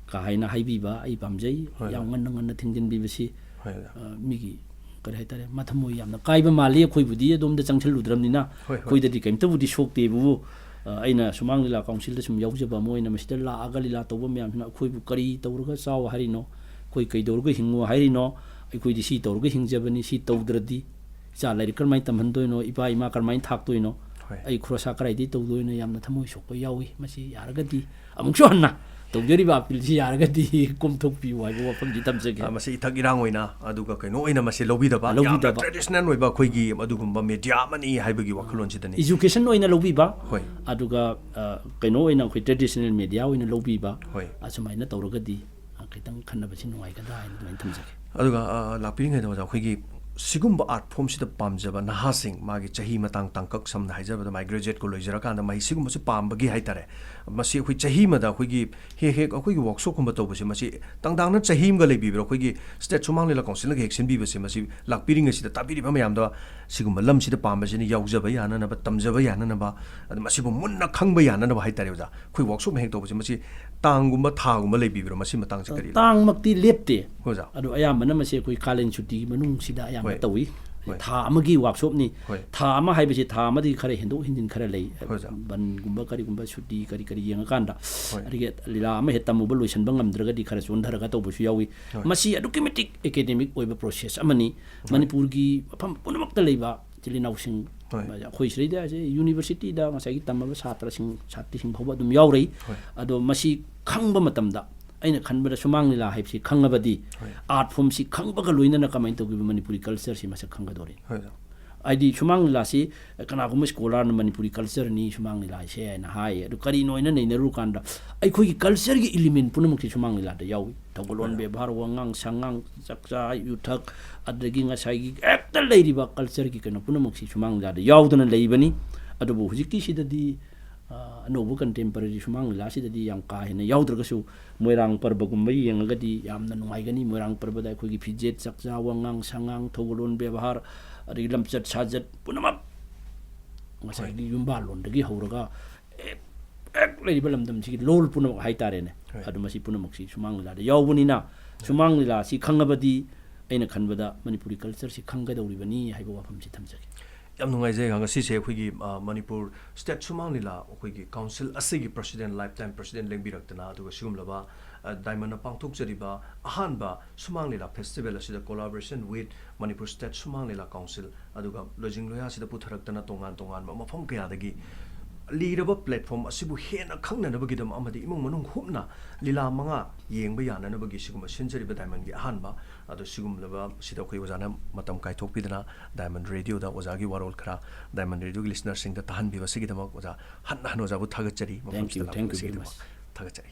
ꯀ ꯍꯥꯏꯅ ꯍꯥꯏꯕꯤꯕ ꯑꯩ ꯄꯥꯝꯖꯩ꯫ ꯍꯣꯏ, ꯌꯥꯝ ꯍꯣꯏ꯫ ꯉꯟꯅ ꯉꯟꯅ ꯊꯤꯡꯖꯤꯟꯕꯤꯕꯁꯤ꯫ ꯍꯣꯏ, ꯑꯣꯖꯥ꯫ ꯑ, ꯃꯤꯒꯤ, ꯀꯔꯤ ꯍꯥꯏꯇꯥꯔꯦ, ꯃꯊꯃꯣꯏ ꯌꯥꯝꯅ ꯀꯥꯏꯕ ꯃꯥꯜꯂꯤ꯫ ꯑꯩꯈꯣꯏꯕꯨꯗꯤ ꯑꯗꯣꯝꯗ ꯆꯪꯁꯤꯜꯂꯨꯗ꯭ꯔꯕꯅꯤꯅ ꯍꯣꯏ, ꯍꯣꯏ꯫ ꯑꯩꯈꯣꯏꯗꯗꯤ ꯀꯩꯝꯇꯕꯨꯗꯤ ꯁꯣꯛꯇꯦꯕꯨ, ꯑ, ꯑꯩꯅ ꯁꯨꯃꯥꯡ ꯂꯤꯂꯥ ꯀꯥꯎꯟꯁꯤꯜꯗ ꯁꯨꯝ ꯌꯥꯎꯖꯕ ꯑꯃ ꯑꯣꯏꯅ ꯃꯁꯤꯗ ꯂꯥꯛꯑꯒ ꯂꯤꯂꯥ ꯇꯧꯕ ꯃꯌꯥꯝꯁꯤꯅ ꯑꯩꯈꯣꯏꯕꯨ ꯀꯔꯤ ꯇꯧꯔꯒ ꯆꯥꯎ ꯍꯥꯏꯔꯤꯅꯣ? ꯑꯩꯈꯣꯏ ꯀꯩꯗꯧꯔꯒ ꯍꯤꯡꯉꯨ ꯍꯥꯏꯔꯤꯅꯣ? ꯑꯩꯈꯣꯏꯗꯤ ꯁꯤ ꯇꯧꯔꯒ ꯍꯤꯡꯖꯕꯅꯤ, ꯁꯤ ꯇꯧꯗ꯭ꯔꯗꯤ ꯏꯆꯥ ꯂꯥꯏꯔꯤꯛ ꯀꯔꯝꯍꯥꯏꯅ ꯇꯝꯍꯟꯗꯣꯏꯅꯣ? ꯏꯄꯥ ꯏꯃꯥ ꯀꯔꯝꯍꯥꯏꯅ ꯊꯥꯛꯇꯣꯏꯅꯣ? ꯍꯣꯏ꯫ ꯑꯩ ꯈꯣꯔꯁꯥ ꯀꯗꯥꯏꯗꯒꯤ ꯇꯧꯗꯣꯏꯅꯣ? ꯌꯥꯝꯅ ꯊꯃꯣꯏ ꯁꯣꯛꯄ ꯌꯥꯎꯏ꯫ ꯃꯁꯤ ꯌꯥꯔꯒꯗꯤ ꯑꯃꯨꯛꯁꯨ ꯍꯟꯅ ꯇꯧꯖꯔꯤꯕ ꯑꯄꯤꯜꯁꯤ ꯌꯥꯔꯒꯗꯤ ꯀꯣꯝꯊꯣꯛꯄꯤꯌꯨ ꯍꯥꯏꯕ ꯋꯥꯐꯝꯁꯤ ꯊꯝꯖꯒꯦ꯫ ꯑ, ꯃꯁꯤ ꯏꯊꯛ ꯏꯔꯥꯡ ꯑꯣꯏꯅ, ꯑꯗꯨꯒ ꯀꯩꯅꯣ ꯑꯣꯏꯅ ꯃꯁꯤ ꯂꯧꯕꯤꯗꯕ, ꯂꯧꯕꯤꯗꯕ꯫ ꯌꯥꯝꯅ traditional ꯑꯣꯏꯕ ꯑꯩꯈꯣꯏꯒꯤ ꯑꯗꯨꯒꯨꯝꯕ media ꯑꯃꯅꯤ ꯍꯥꯏꯕꯒꯤ ꯋꯥꯈꯜꯂꯣꯟꯁꯤꯗꯅꯤ꯫ Education ꯑꯣꯏꯅ ꯂꯧꯕꯤꯕ, ꯍꯣꯏ꯫ ꯑꯗꯨꯒ, ꯑ, ꯀꯩꯅꯣ ꯑꯣꯏꯅ ꯑꯩꯈꯣꯏ traditional media ꯑꯣꯏꯅ ꯂꯧꯕꯤꯕ, ꯍꯣꯏ꯫ ꯑꯁꯨꯃꯥꯏꯅ ꯇꯧꯔꯒꯗꯤ, ꯑ, ꯈꯤꯇꯪ ꯈꯟꯅꯕꯁꯤ ꯅꯨꯡꯉꯥꯏꯒꯗ꯭ꯔꯥ ꯍꯥꯏꯅ ꯑꯗꯨꯃꯥꯏꯅ ꯊꯝꯖꯒꯦ꯫ ꯑꯗꯨꯒ, ꯑ, ꯂꯥꯛꯄꯤꯔꯤꯉꯩꯗ ꯑꯣꯖꯥ, ꯑꯩꯈꯣꯏꯒꯤ ꯁꯤꯒꯨꯝꯕ art form ꯁꯤꯗ ꯄꯥꯝꯖꯕ ꯅꯍꯥꯁꯤꯡ, ꯃꯥꯒꯤ ꯆꯍꯤ ꯃꯇꯥꯡ ꯇꯥꯡꯀꯛ, ꯁꯝꯅ ꯍꯥꯏꯖꯔꯕꯗ ꯃꯥꯒꯤ graduate ꯀ ꯂꯣꯏꯖꯔꯀꯥꯟꯗ ꯃꯍꯩ ꯁꯤꯒꯨꯝꯕꯁꯤ ꯄꯥꯝꯕꯒꯤ ꯍꯥꯏꯇꯥꯔꯦ, ꯃꯁꯤ ꯑꯩꯈꯣꯏ ꯆꯍꯤ ꯑꯃꯗ ꯑꯩꯈꯣꯏꯒꯤ ꯍꯦꯛ ꯍꯦꯛ ꯑꯩꯈꯣꯏꯒꯤ workshop ꯀꯨꯝꯕ ꯇꯧꯕꯁꯦ, ꯃꯁꯤ ꯇꯪꯗꯥꯡꯅ ꯆꯍꯤ ꯑꯃꯒ ꯂꯩꯕꯤꯕ꯭ꯔꯥ? ꯑꯩꯈꯣꯏꯒꯤ state ꯁꯨꯃꯥꯡ ꯂꯤꯂꯥ council ꯅꯒ ꯍꯦꯛ ꯁꯤꯟꯕꯤꯕꯁꯦ, ꯃꯁꯤ ꯂꯥꯛꯄꯤꯔꯤꯉꯩꯁꯤꯗ ꯇꯥꯕꯤꯔꯤꯕ ꯃꯌꯥꯝꯗ ꯁꯤꯒꯨꯝꯕ ꯂꯝꯁꯤꯗ ꯄꯥꯝꯕꯁꯤꯅ ꯌꯥꯎꯖꯕ ꯌꯥꯅꯅꯕ, ꯇꯝꯖꯕ ꯌꯥꯅꯅꯕ, ꯑꯗ ꯃꯁꯤꯕꯨ ꯃꯨꯟꯅ ꯈꯪꯕ ꯌꯥꯅꯅꯕ ꯍꯥꯏꯇꯥꯔꯦ ꯑꯣꯖꯥ, ꯑꯩꯈꯣꯏ workshop ꯍꯦꯛ ꯇꯧꯕꯁꯦ, ꯃꯁꯤ ꯇꯥꯡꯒꯨꯝꯕ ꯊꯥꯒꯨꯝꯕ ꯂꯩꯕꯤꯕ꯭ꯔꯥ? ꯃꯁꯤ ꯃꯇꯥꯡꯁꯤ ꯀꯔꯤ ꯂꯩ? ꯇꯥꯡꯃꯛꯇꯤ ꯂꯦꯞꯇꯦ꯫ ꯑꯣꯖꯥ꯫ ꯑꯗꯣ ꯑꯌꯥꯝꯕꯅ ꯃꯁꯤ ꯑꯩꯈꯣꯏ ꯀꯥꯂꯦꯟ ꯁꯨꯇꯤꯒꯤ ꯃꯅꯨꯡꯁꯤꯗ ꯑꯌꯥꯝꯕ ꯍꯣꯏ꯫ ꯇꯧꯏ꯫ ꯍꯣꯏ꯫ ꯊꯥ ꯑꯃꯒꯤ workshop ꯅꯤ꯫ ꯍꯣꯏ꯫ ꯊꯥ ꯑꯃ ꯍꯥꯏꯕꯁꯤ ꯊꯥ ꯑꯃꯗꯒꯤ ꯈꯔ ꯍꯦꯟꯗꯣꯛ ꯍꯦꯟꯖꯤꯟ ꯈꯔ ꯂꯩ꯫ ꯍꯣꯏ, ꯑꯣꯖꯥ꯫ ꯕꯟꯒꯨꯝꯕ ꯀꯔꯤꯒꯨꯝꯕ ꯁꯨꯇꯤ ꯀꯔꯤ ꯀꯔꯤ ꯌꯦꯡꯉꯀꯥꯟꯗ꯫ ꯍꯣꯏ꯫ ꯑꯗꯒꯤ ꯂꯤꯂꯥ ꯑꯃ ꯍꯦꯛ ꯇꯝꯃꯨꯕ ꯂꯣꯏꯁꯤꯟꯕ ꯉꯝꯗ꯭ꯔꯒꯗꯤ ꯈꯔ ꯆꯣꯟꯊꯔꯒ ꯇꯧꯕꯁꯨ ꯌꯥꯎꯏ꯫ ꯍꯣꯏ꯫ ꯃꯁꯤ ꯑꯗꯨꯛꯀꯤ ꯃꯇꯤꯛ academic ꯑꯣꯏꯕ process ꯑꯃꯅꯤ꯫ ꯍꯣꯏ꯫ ꯃꯅꯤꯄꯨꯔꯒꯤ ꯃꯐꯝ ꯄꯨꯝꯅꯃꯛꯇ ꯂꯩꯕ ꯏꯆꯤꯜ ꯏꯅꯥꯎꯁꯤꯡ, ꯍꯣꯏ꯫ ꯑꯩꯈꯣꯏ ꯁꯤꯗꯩꯗ ꯁꯤ university ꯗ ꯉꯁꯥꯏꯒꯤ ꯇꯝꯃꯕ ꯁꯥꯇ꯭ꯔꯁꯤꯡ, ꯁꯥꯇ꯭ꯔꯤꯁꯤꯡ ꯐꯥꯎꯕ ꯑꯗꯨꯝ ꯌꯥꯎꯔꯤ꯫ ꯍꯣꯏ꯫ ꯑꯗꯣ ꯃꯁꯤ ꯈꯪꯕ ꯃꯇꯝꯗ ꯑꯩꯅ ꯈꯟꯕꯗ ꯁꯨꯃꯥꯡ ꯂꯤꯂꯥ ꯍꯥꯏꯕꯁꯤ ꯈꯪꯉꯕꯗꯤ ꯍꯣꯏ꯫ Art form ꯁꯤ ꯈꯪꯕꯒ ꯂꯣꯏꯅꯅ ꯀꯃꯥꯏꯅ ꯇꯧꯈꯤꯕ ꯃꯅꯤꯄꯨꯔꯤ culture ꯁꯤ ꯃꯁꯛ ꯈꯪꯒꯗꯧꯔꯤ꯫ ꯍꯣꯏ, ꯑꯣꯖꯥ꯫ ꯍꯥꯏꯗꯤ ꯁꯨꯃꯥꯡ ꯂꯤꯂꯥꯁꯤ ꯀꯅꯥꯒꯨꯝꯕ scholar ꯅ ꯃꯅꯤꯄꯨꯔꯤ culture ꯅꯤ ꯁꯨꯃꯥꯡ ꯂꯤꯂꯥꯁꯦ ꯍꯥꯏꯅ ꯍꯥꯏ꯫ ꯑꯗꯨ ꯀꯔꯤꯅꯣ ꯍꯥꯏꯅ ꯅꯩꯅꯔꯨꯀꯥꯟꯗ ꯑꯩꯈꯣꯏꯒꯤ culture ꯒꯤ element ꯄꯨꯝꯅꯃꯛꯁꯤ ꯁꯨꯃꯥꯡ ꯂꯤꯂꯥꯗ ꯌꯥꯎꯏ꯫ ꯊꯧꯒꯜꯂꯣꯟ, ꯍꯣꯏ꯫ ꯕꯦꯕꯥꯔ, ꯋꯥꯉꯥꯡ ꯁꯉꯥꯡ, ꯆꯥꯛꯆꯥ ꯌꯨꯊꯛ, ꯑꯗꯒꯤ ꯉꯁꯥꯏꯒꯤ ꯍꯦꯛꯇ ꯂꯩꯔꯤꯕ culture ꯒꯤ ꯀꯩꯅꯣ ꯄꯨꯝꯅꯃꯛꯁꯤ ꯁꯨꯃꯥꯡ ꯂꯤꯂꯥꯗ ꯌꯥꯎꯗꯅ ꯂꯩꯕꯅꯤ꯫ ꯑꯗꯨꯕꯨ ꯍꯧꯖꯤꯛꯀꯤꯁꯤꯗꯗꯤ, ꯑ, ꯑꯅꯧꯕ contemporary ꯁꯨꯃꯥꯡ ꯂꯤꯂꯥꯁꯤꯗꯗꯤ ꯌꯥꯝ ꯀꯥ ꯍꯦꯟꯅ ꯌꯥꯎꯗ꯭ꯔꯒꯁꯨ ꯃꯣꯏꯔꯥꯡ ꯄꯔꯕꯒꯨꯝꯕ ꯌꯦꯡꯉꯒꯗꯤ ꯌꯥꯝꯅ ꯅꯨꯡꯉꯥꯏꯒꯅꯤ꯫ ꯃꯣꯏꯔꯥꯡ ꯄꯔꯕꯗ ꯑꯩꯈꯣꯏꯒꯤ ꯐꯤꯖꯦꯠ ꯆꯥꯛꯆꯥ ꯋꯥꯉꯥꯡ ꯁꯉꯥꯡ ꯊꯧꯒꯜꯂꯣꯟ ꯕꯦꯕꯥꯔ ꯑꯗꯒꯤ ꯂꯝꯆꯠ ꯁꯥꯖꯠ ꯄꯨꯝꯅꯃꯛ ꯉꯁꯥꯏꯒꯤ ꯌꯨꯝꯕꯥꯜꯂꯣꯟꯗꯒꯤ ꯍꯧꯔꯒ ꯍꯦꯛ, ꯍꯦꯛ ꯂꯩꯔꯤꯕ ꯂꯝꯗꯝꯁꯤꯒꯤ ꯂꯣꯜ ꯄꯨꯝꯅꯃꯛ ꯍꯥꯏꯇꯥꯔꯦꯅꯦ꯫ ꯍꯣꯏ꯫ ꯑꯗꯨ ꯃꯁꯤ ꯄꯨꯝꯅꯃꯛꯁꯤ ꯁꯨꯃꯥꯡ ꯂꯤꯂꯥꯗ ꯌꯥꯎꯕꯅꯤꯅ ꯁꯨꯃꯥꯡ ꯂꯤꯂꯥꯁꯤ ꯈꯪꯉꯕꯗꯤ ꯑꯩꯅ ꯈꯟꯕꯗ ꯃꯅꯤꯄꯨꯔꯤ culture ꯁꯤ ꯈꯪꯒꯗꯧꯔꯤꯕꯅꯤ ꯍꯥꯏꯕ ꯋꯥꯐꯝꯁꯤ ꯊꯝꯖꯒꯦ꯫ ꯌꯥꯝ ꯅꯨꯡꯉꯥꯏꯖꯩ꯫ ꯉꯁꯤꯁꯦ ꯑꯩꯈꯣꯏꯒꯤ, ꯑ, ꯃꯅꯤꯄꯨꯔ state ꯁꯨꯃꯥꯡ ꯂꯤꯂꯥ ꯑꯩꯈꯣꯏꯒꯤ council ꯑꯁꯤꯒꯤ president, lifetime president ꯂꯦꯡꯕꯤꯔꯛꯇꯅ, ꯑꯗꯨꯒ ꯁꯤꯒꯨꯝꯂꯕ, ꯑ, diamond ꯅ ꯄꯥꯡꯊꯣꯛꯆꯔꯤꯕ ꯑꯍꯥꯟꯕ ꯁꯨꯃꯥꯡ ꯂꯤꯂꯥ festival ꯑꯁꯤꯗ collaboration with ꯃꯅꯤꯄꯨꯔ state ꯁꯨꯃꯥꯡ ꯂꯤꯂꯥ council, ꯑꯗꯨꯒ ꯂꯣꯏꯖꯤꯡ ꯂꯣꯌꯥꯁꯤꯗ ꯄꯨꯊꯔꯛꯇꯅ ꯇꯣꯉꯥꯟ ꯇꯣꯉꯥꯟꯕ ꯃꯐꯝ ꯀꯌꯥꯗꯒꯤ ꯂꯤꯔꯕ platform ꯑꯁꯤꯕꯨ ꯍꯦꯟꯅ ꯈꯪꯅꯅꯕꯒꯤꯗꯃꯛ ꯑꯃꯗꯤ ꯏꯃꯨꯡ ꯃꯅꯨꯡ ꯍꯨꯞꯅ ꯂꯤꯂꯥ ꯃꯉꯥ ꯌꯦꯡꯕ ꯌꯥꯅꯅꯕꯒꯤ ꯁꯤꯒꯨꯝꯕ ꯁꯤꯟꯖꯔꯤꯕ diamond ꯒꯤ ꯑꯍꯥꯟꯕ, ꯑꯗꯣ ꯁꯤꯒꯨꯝꯂꯕ ꯁꯤꯗ ꯑꯩꯈꯣꯏ ꯑꯣꯖꯥꯅ ꯃꯇꯝ ꯀꯥꯏꯊꯣꯛꯄꯤꯗꯅ diamond radio ꯗ ꯑꯣꯖꯥꯒꯤ ꯋꯥꯔꯣꯜ ꯈꯔ diamond radio ꯒꯤ listener ꯁꯤꯡꯗ ꯇꯥꯍꯟꯕꯤꯕꯁꯤꯒꯤꯗꯃꯛ ꯑꯣꯖꯥ ꯍꯟꯅ ꯍꯟꯅ ꯑꯣꯖꯥꯕꯨ ꯊꯥꯒꯠꯆꯔꯤ꯫ Thank you, ꯃꯐꯝꯁꯤꯗ thank you very ꯂꯥꯛꯄꯤꯕꯁꯤꯒꯤꯗꯃꯛ much. ꯊꯥꯒꯠꯆꯔꯤ꯫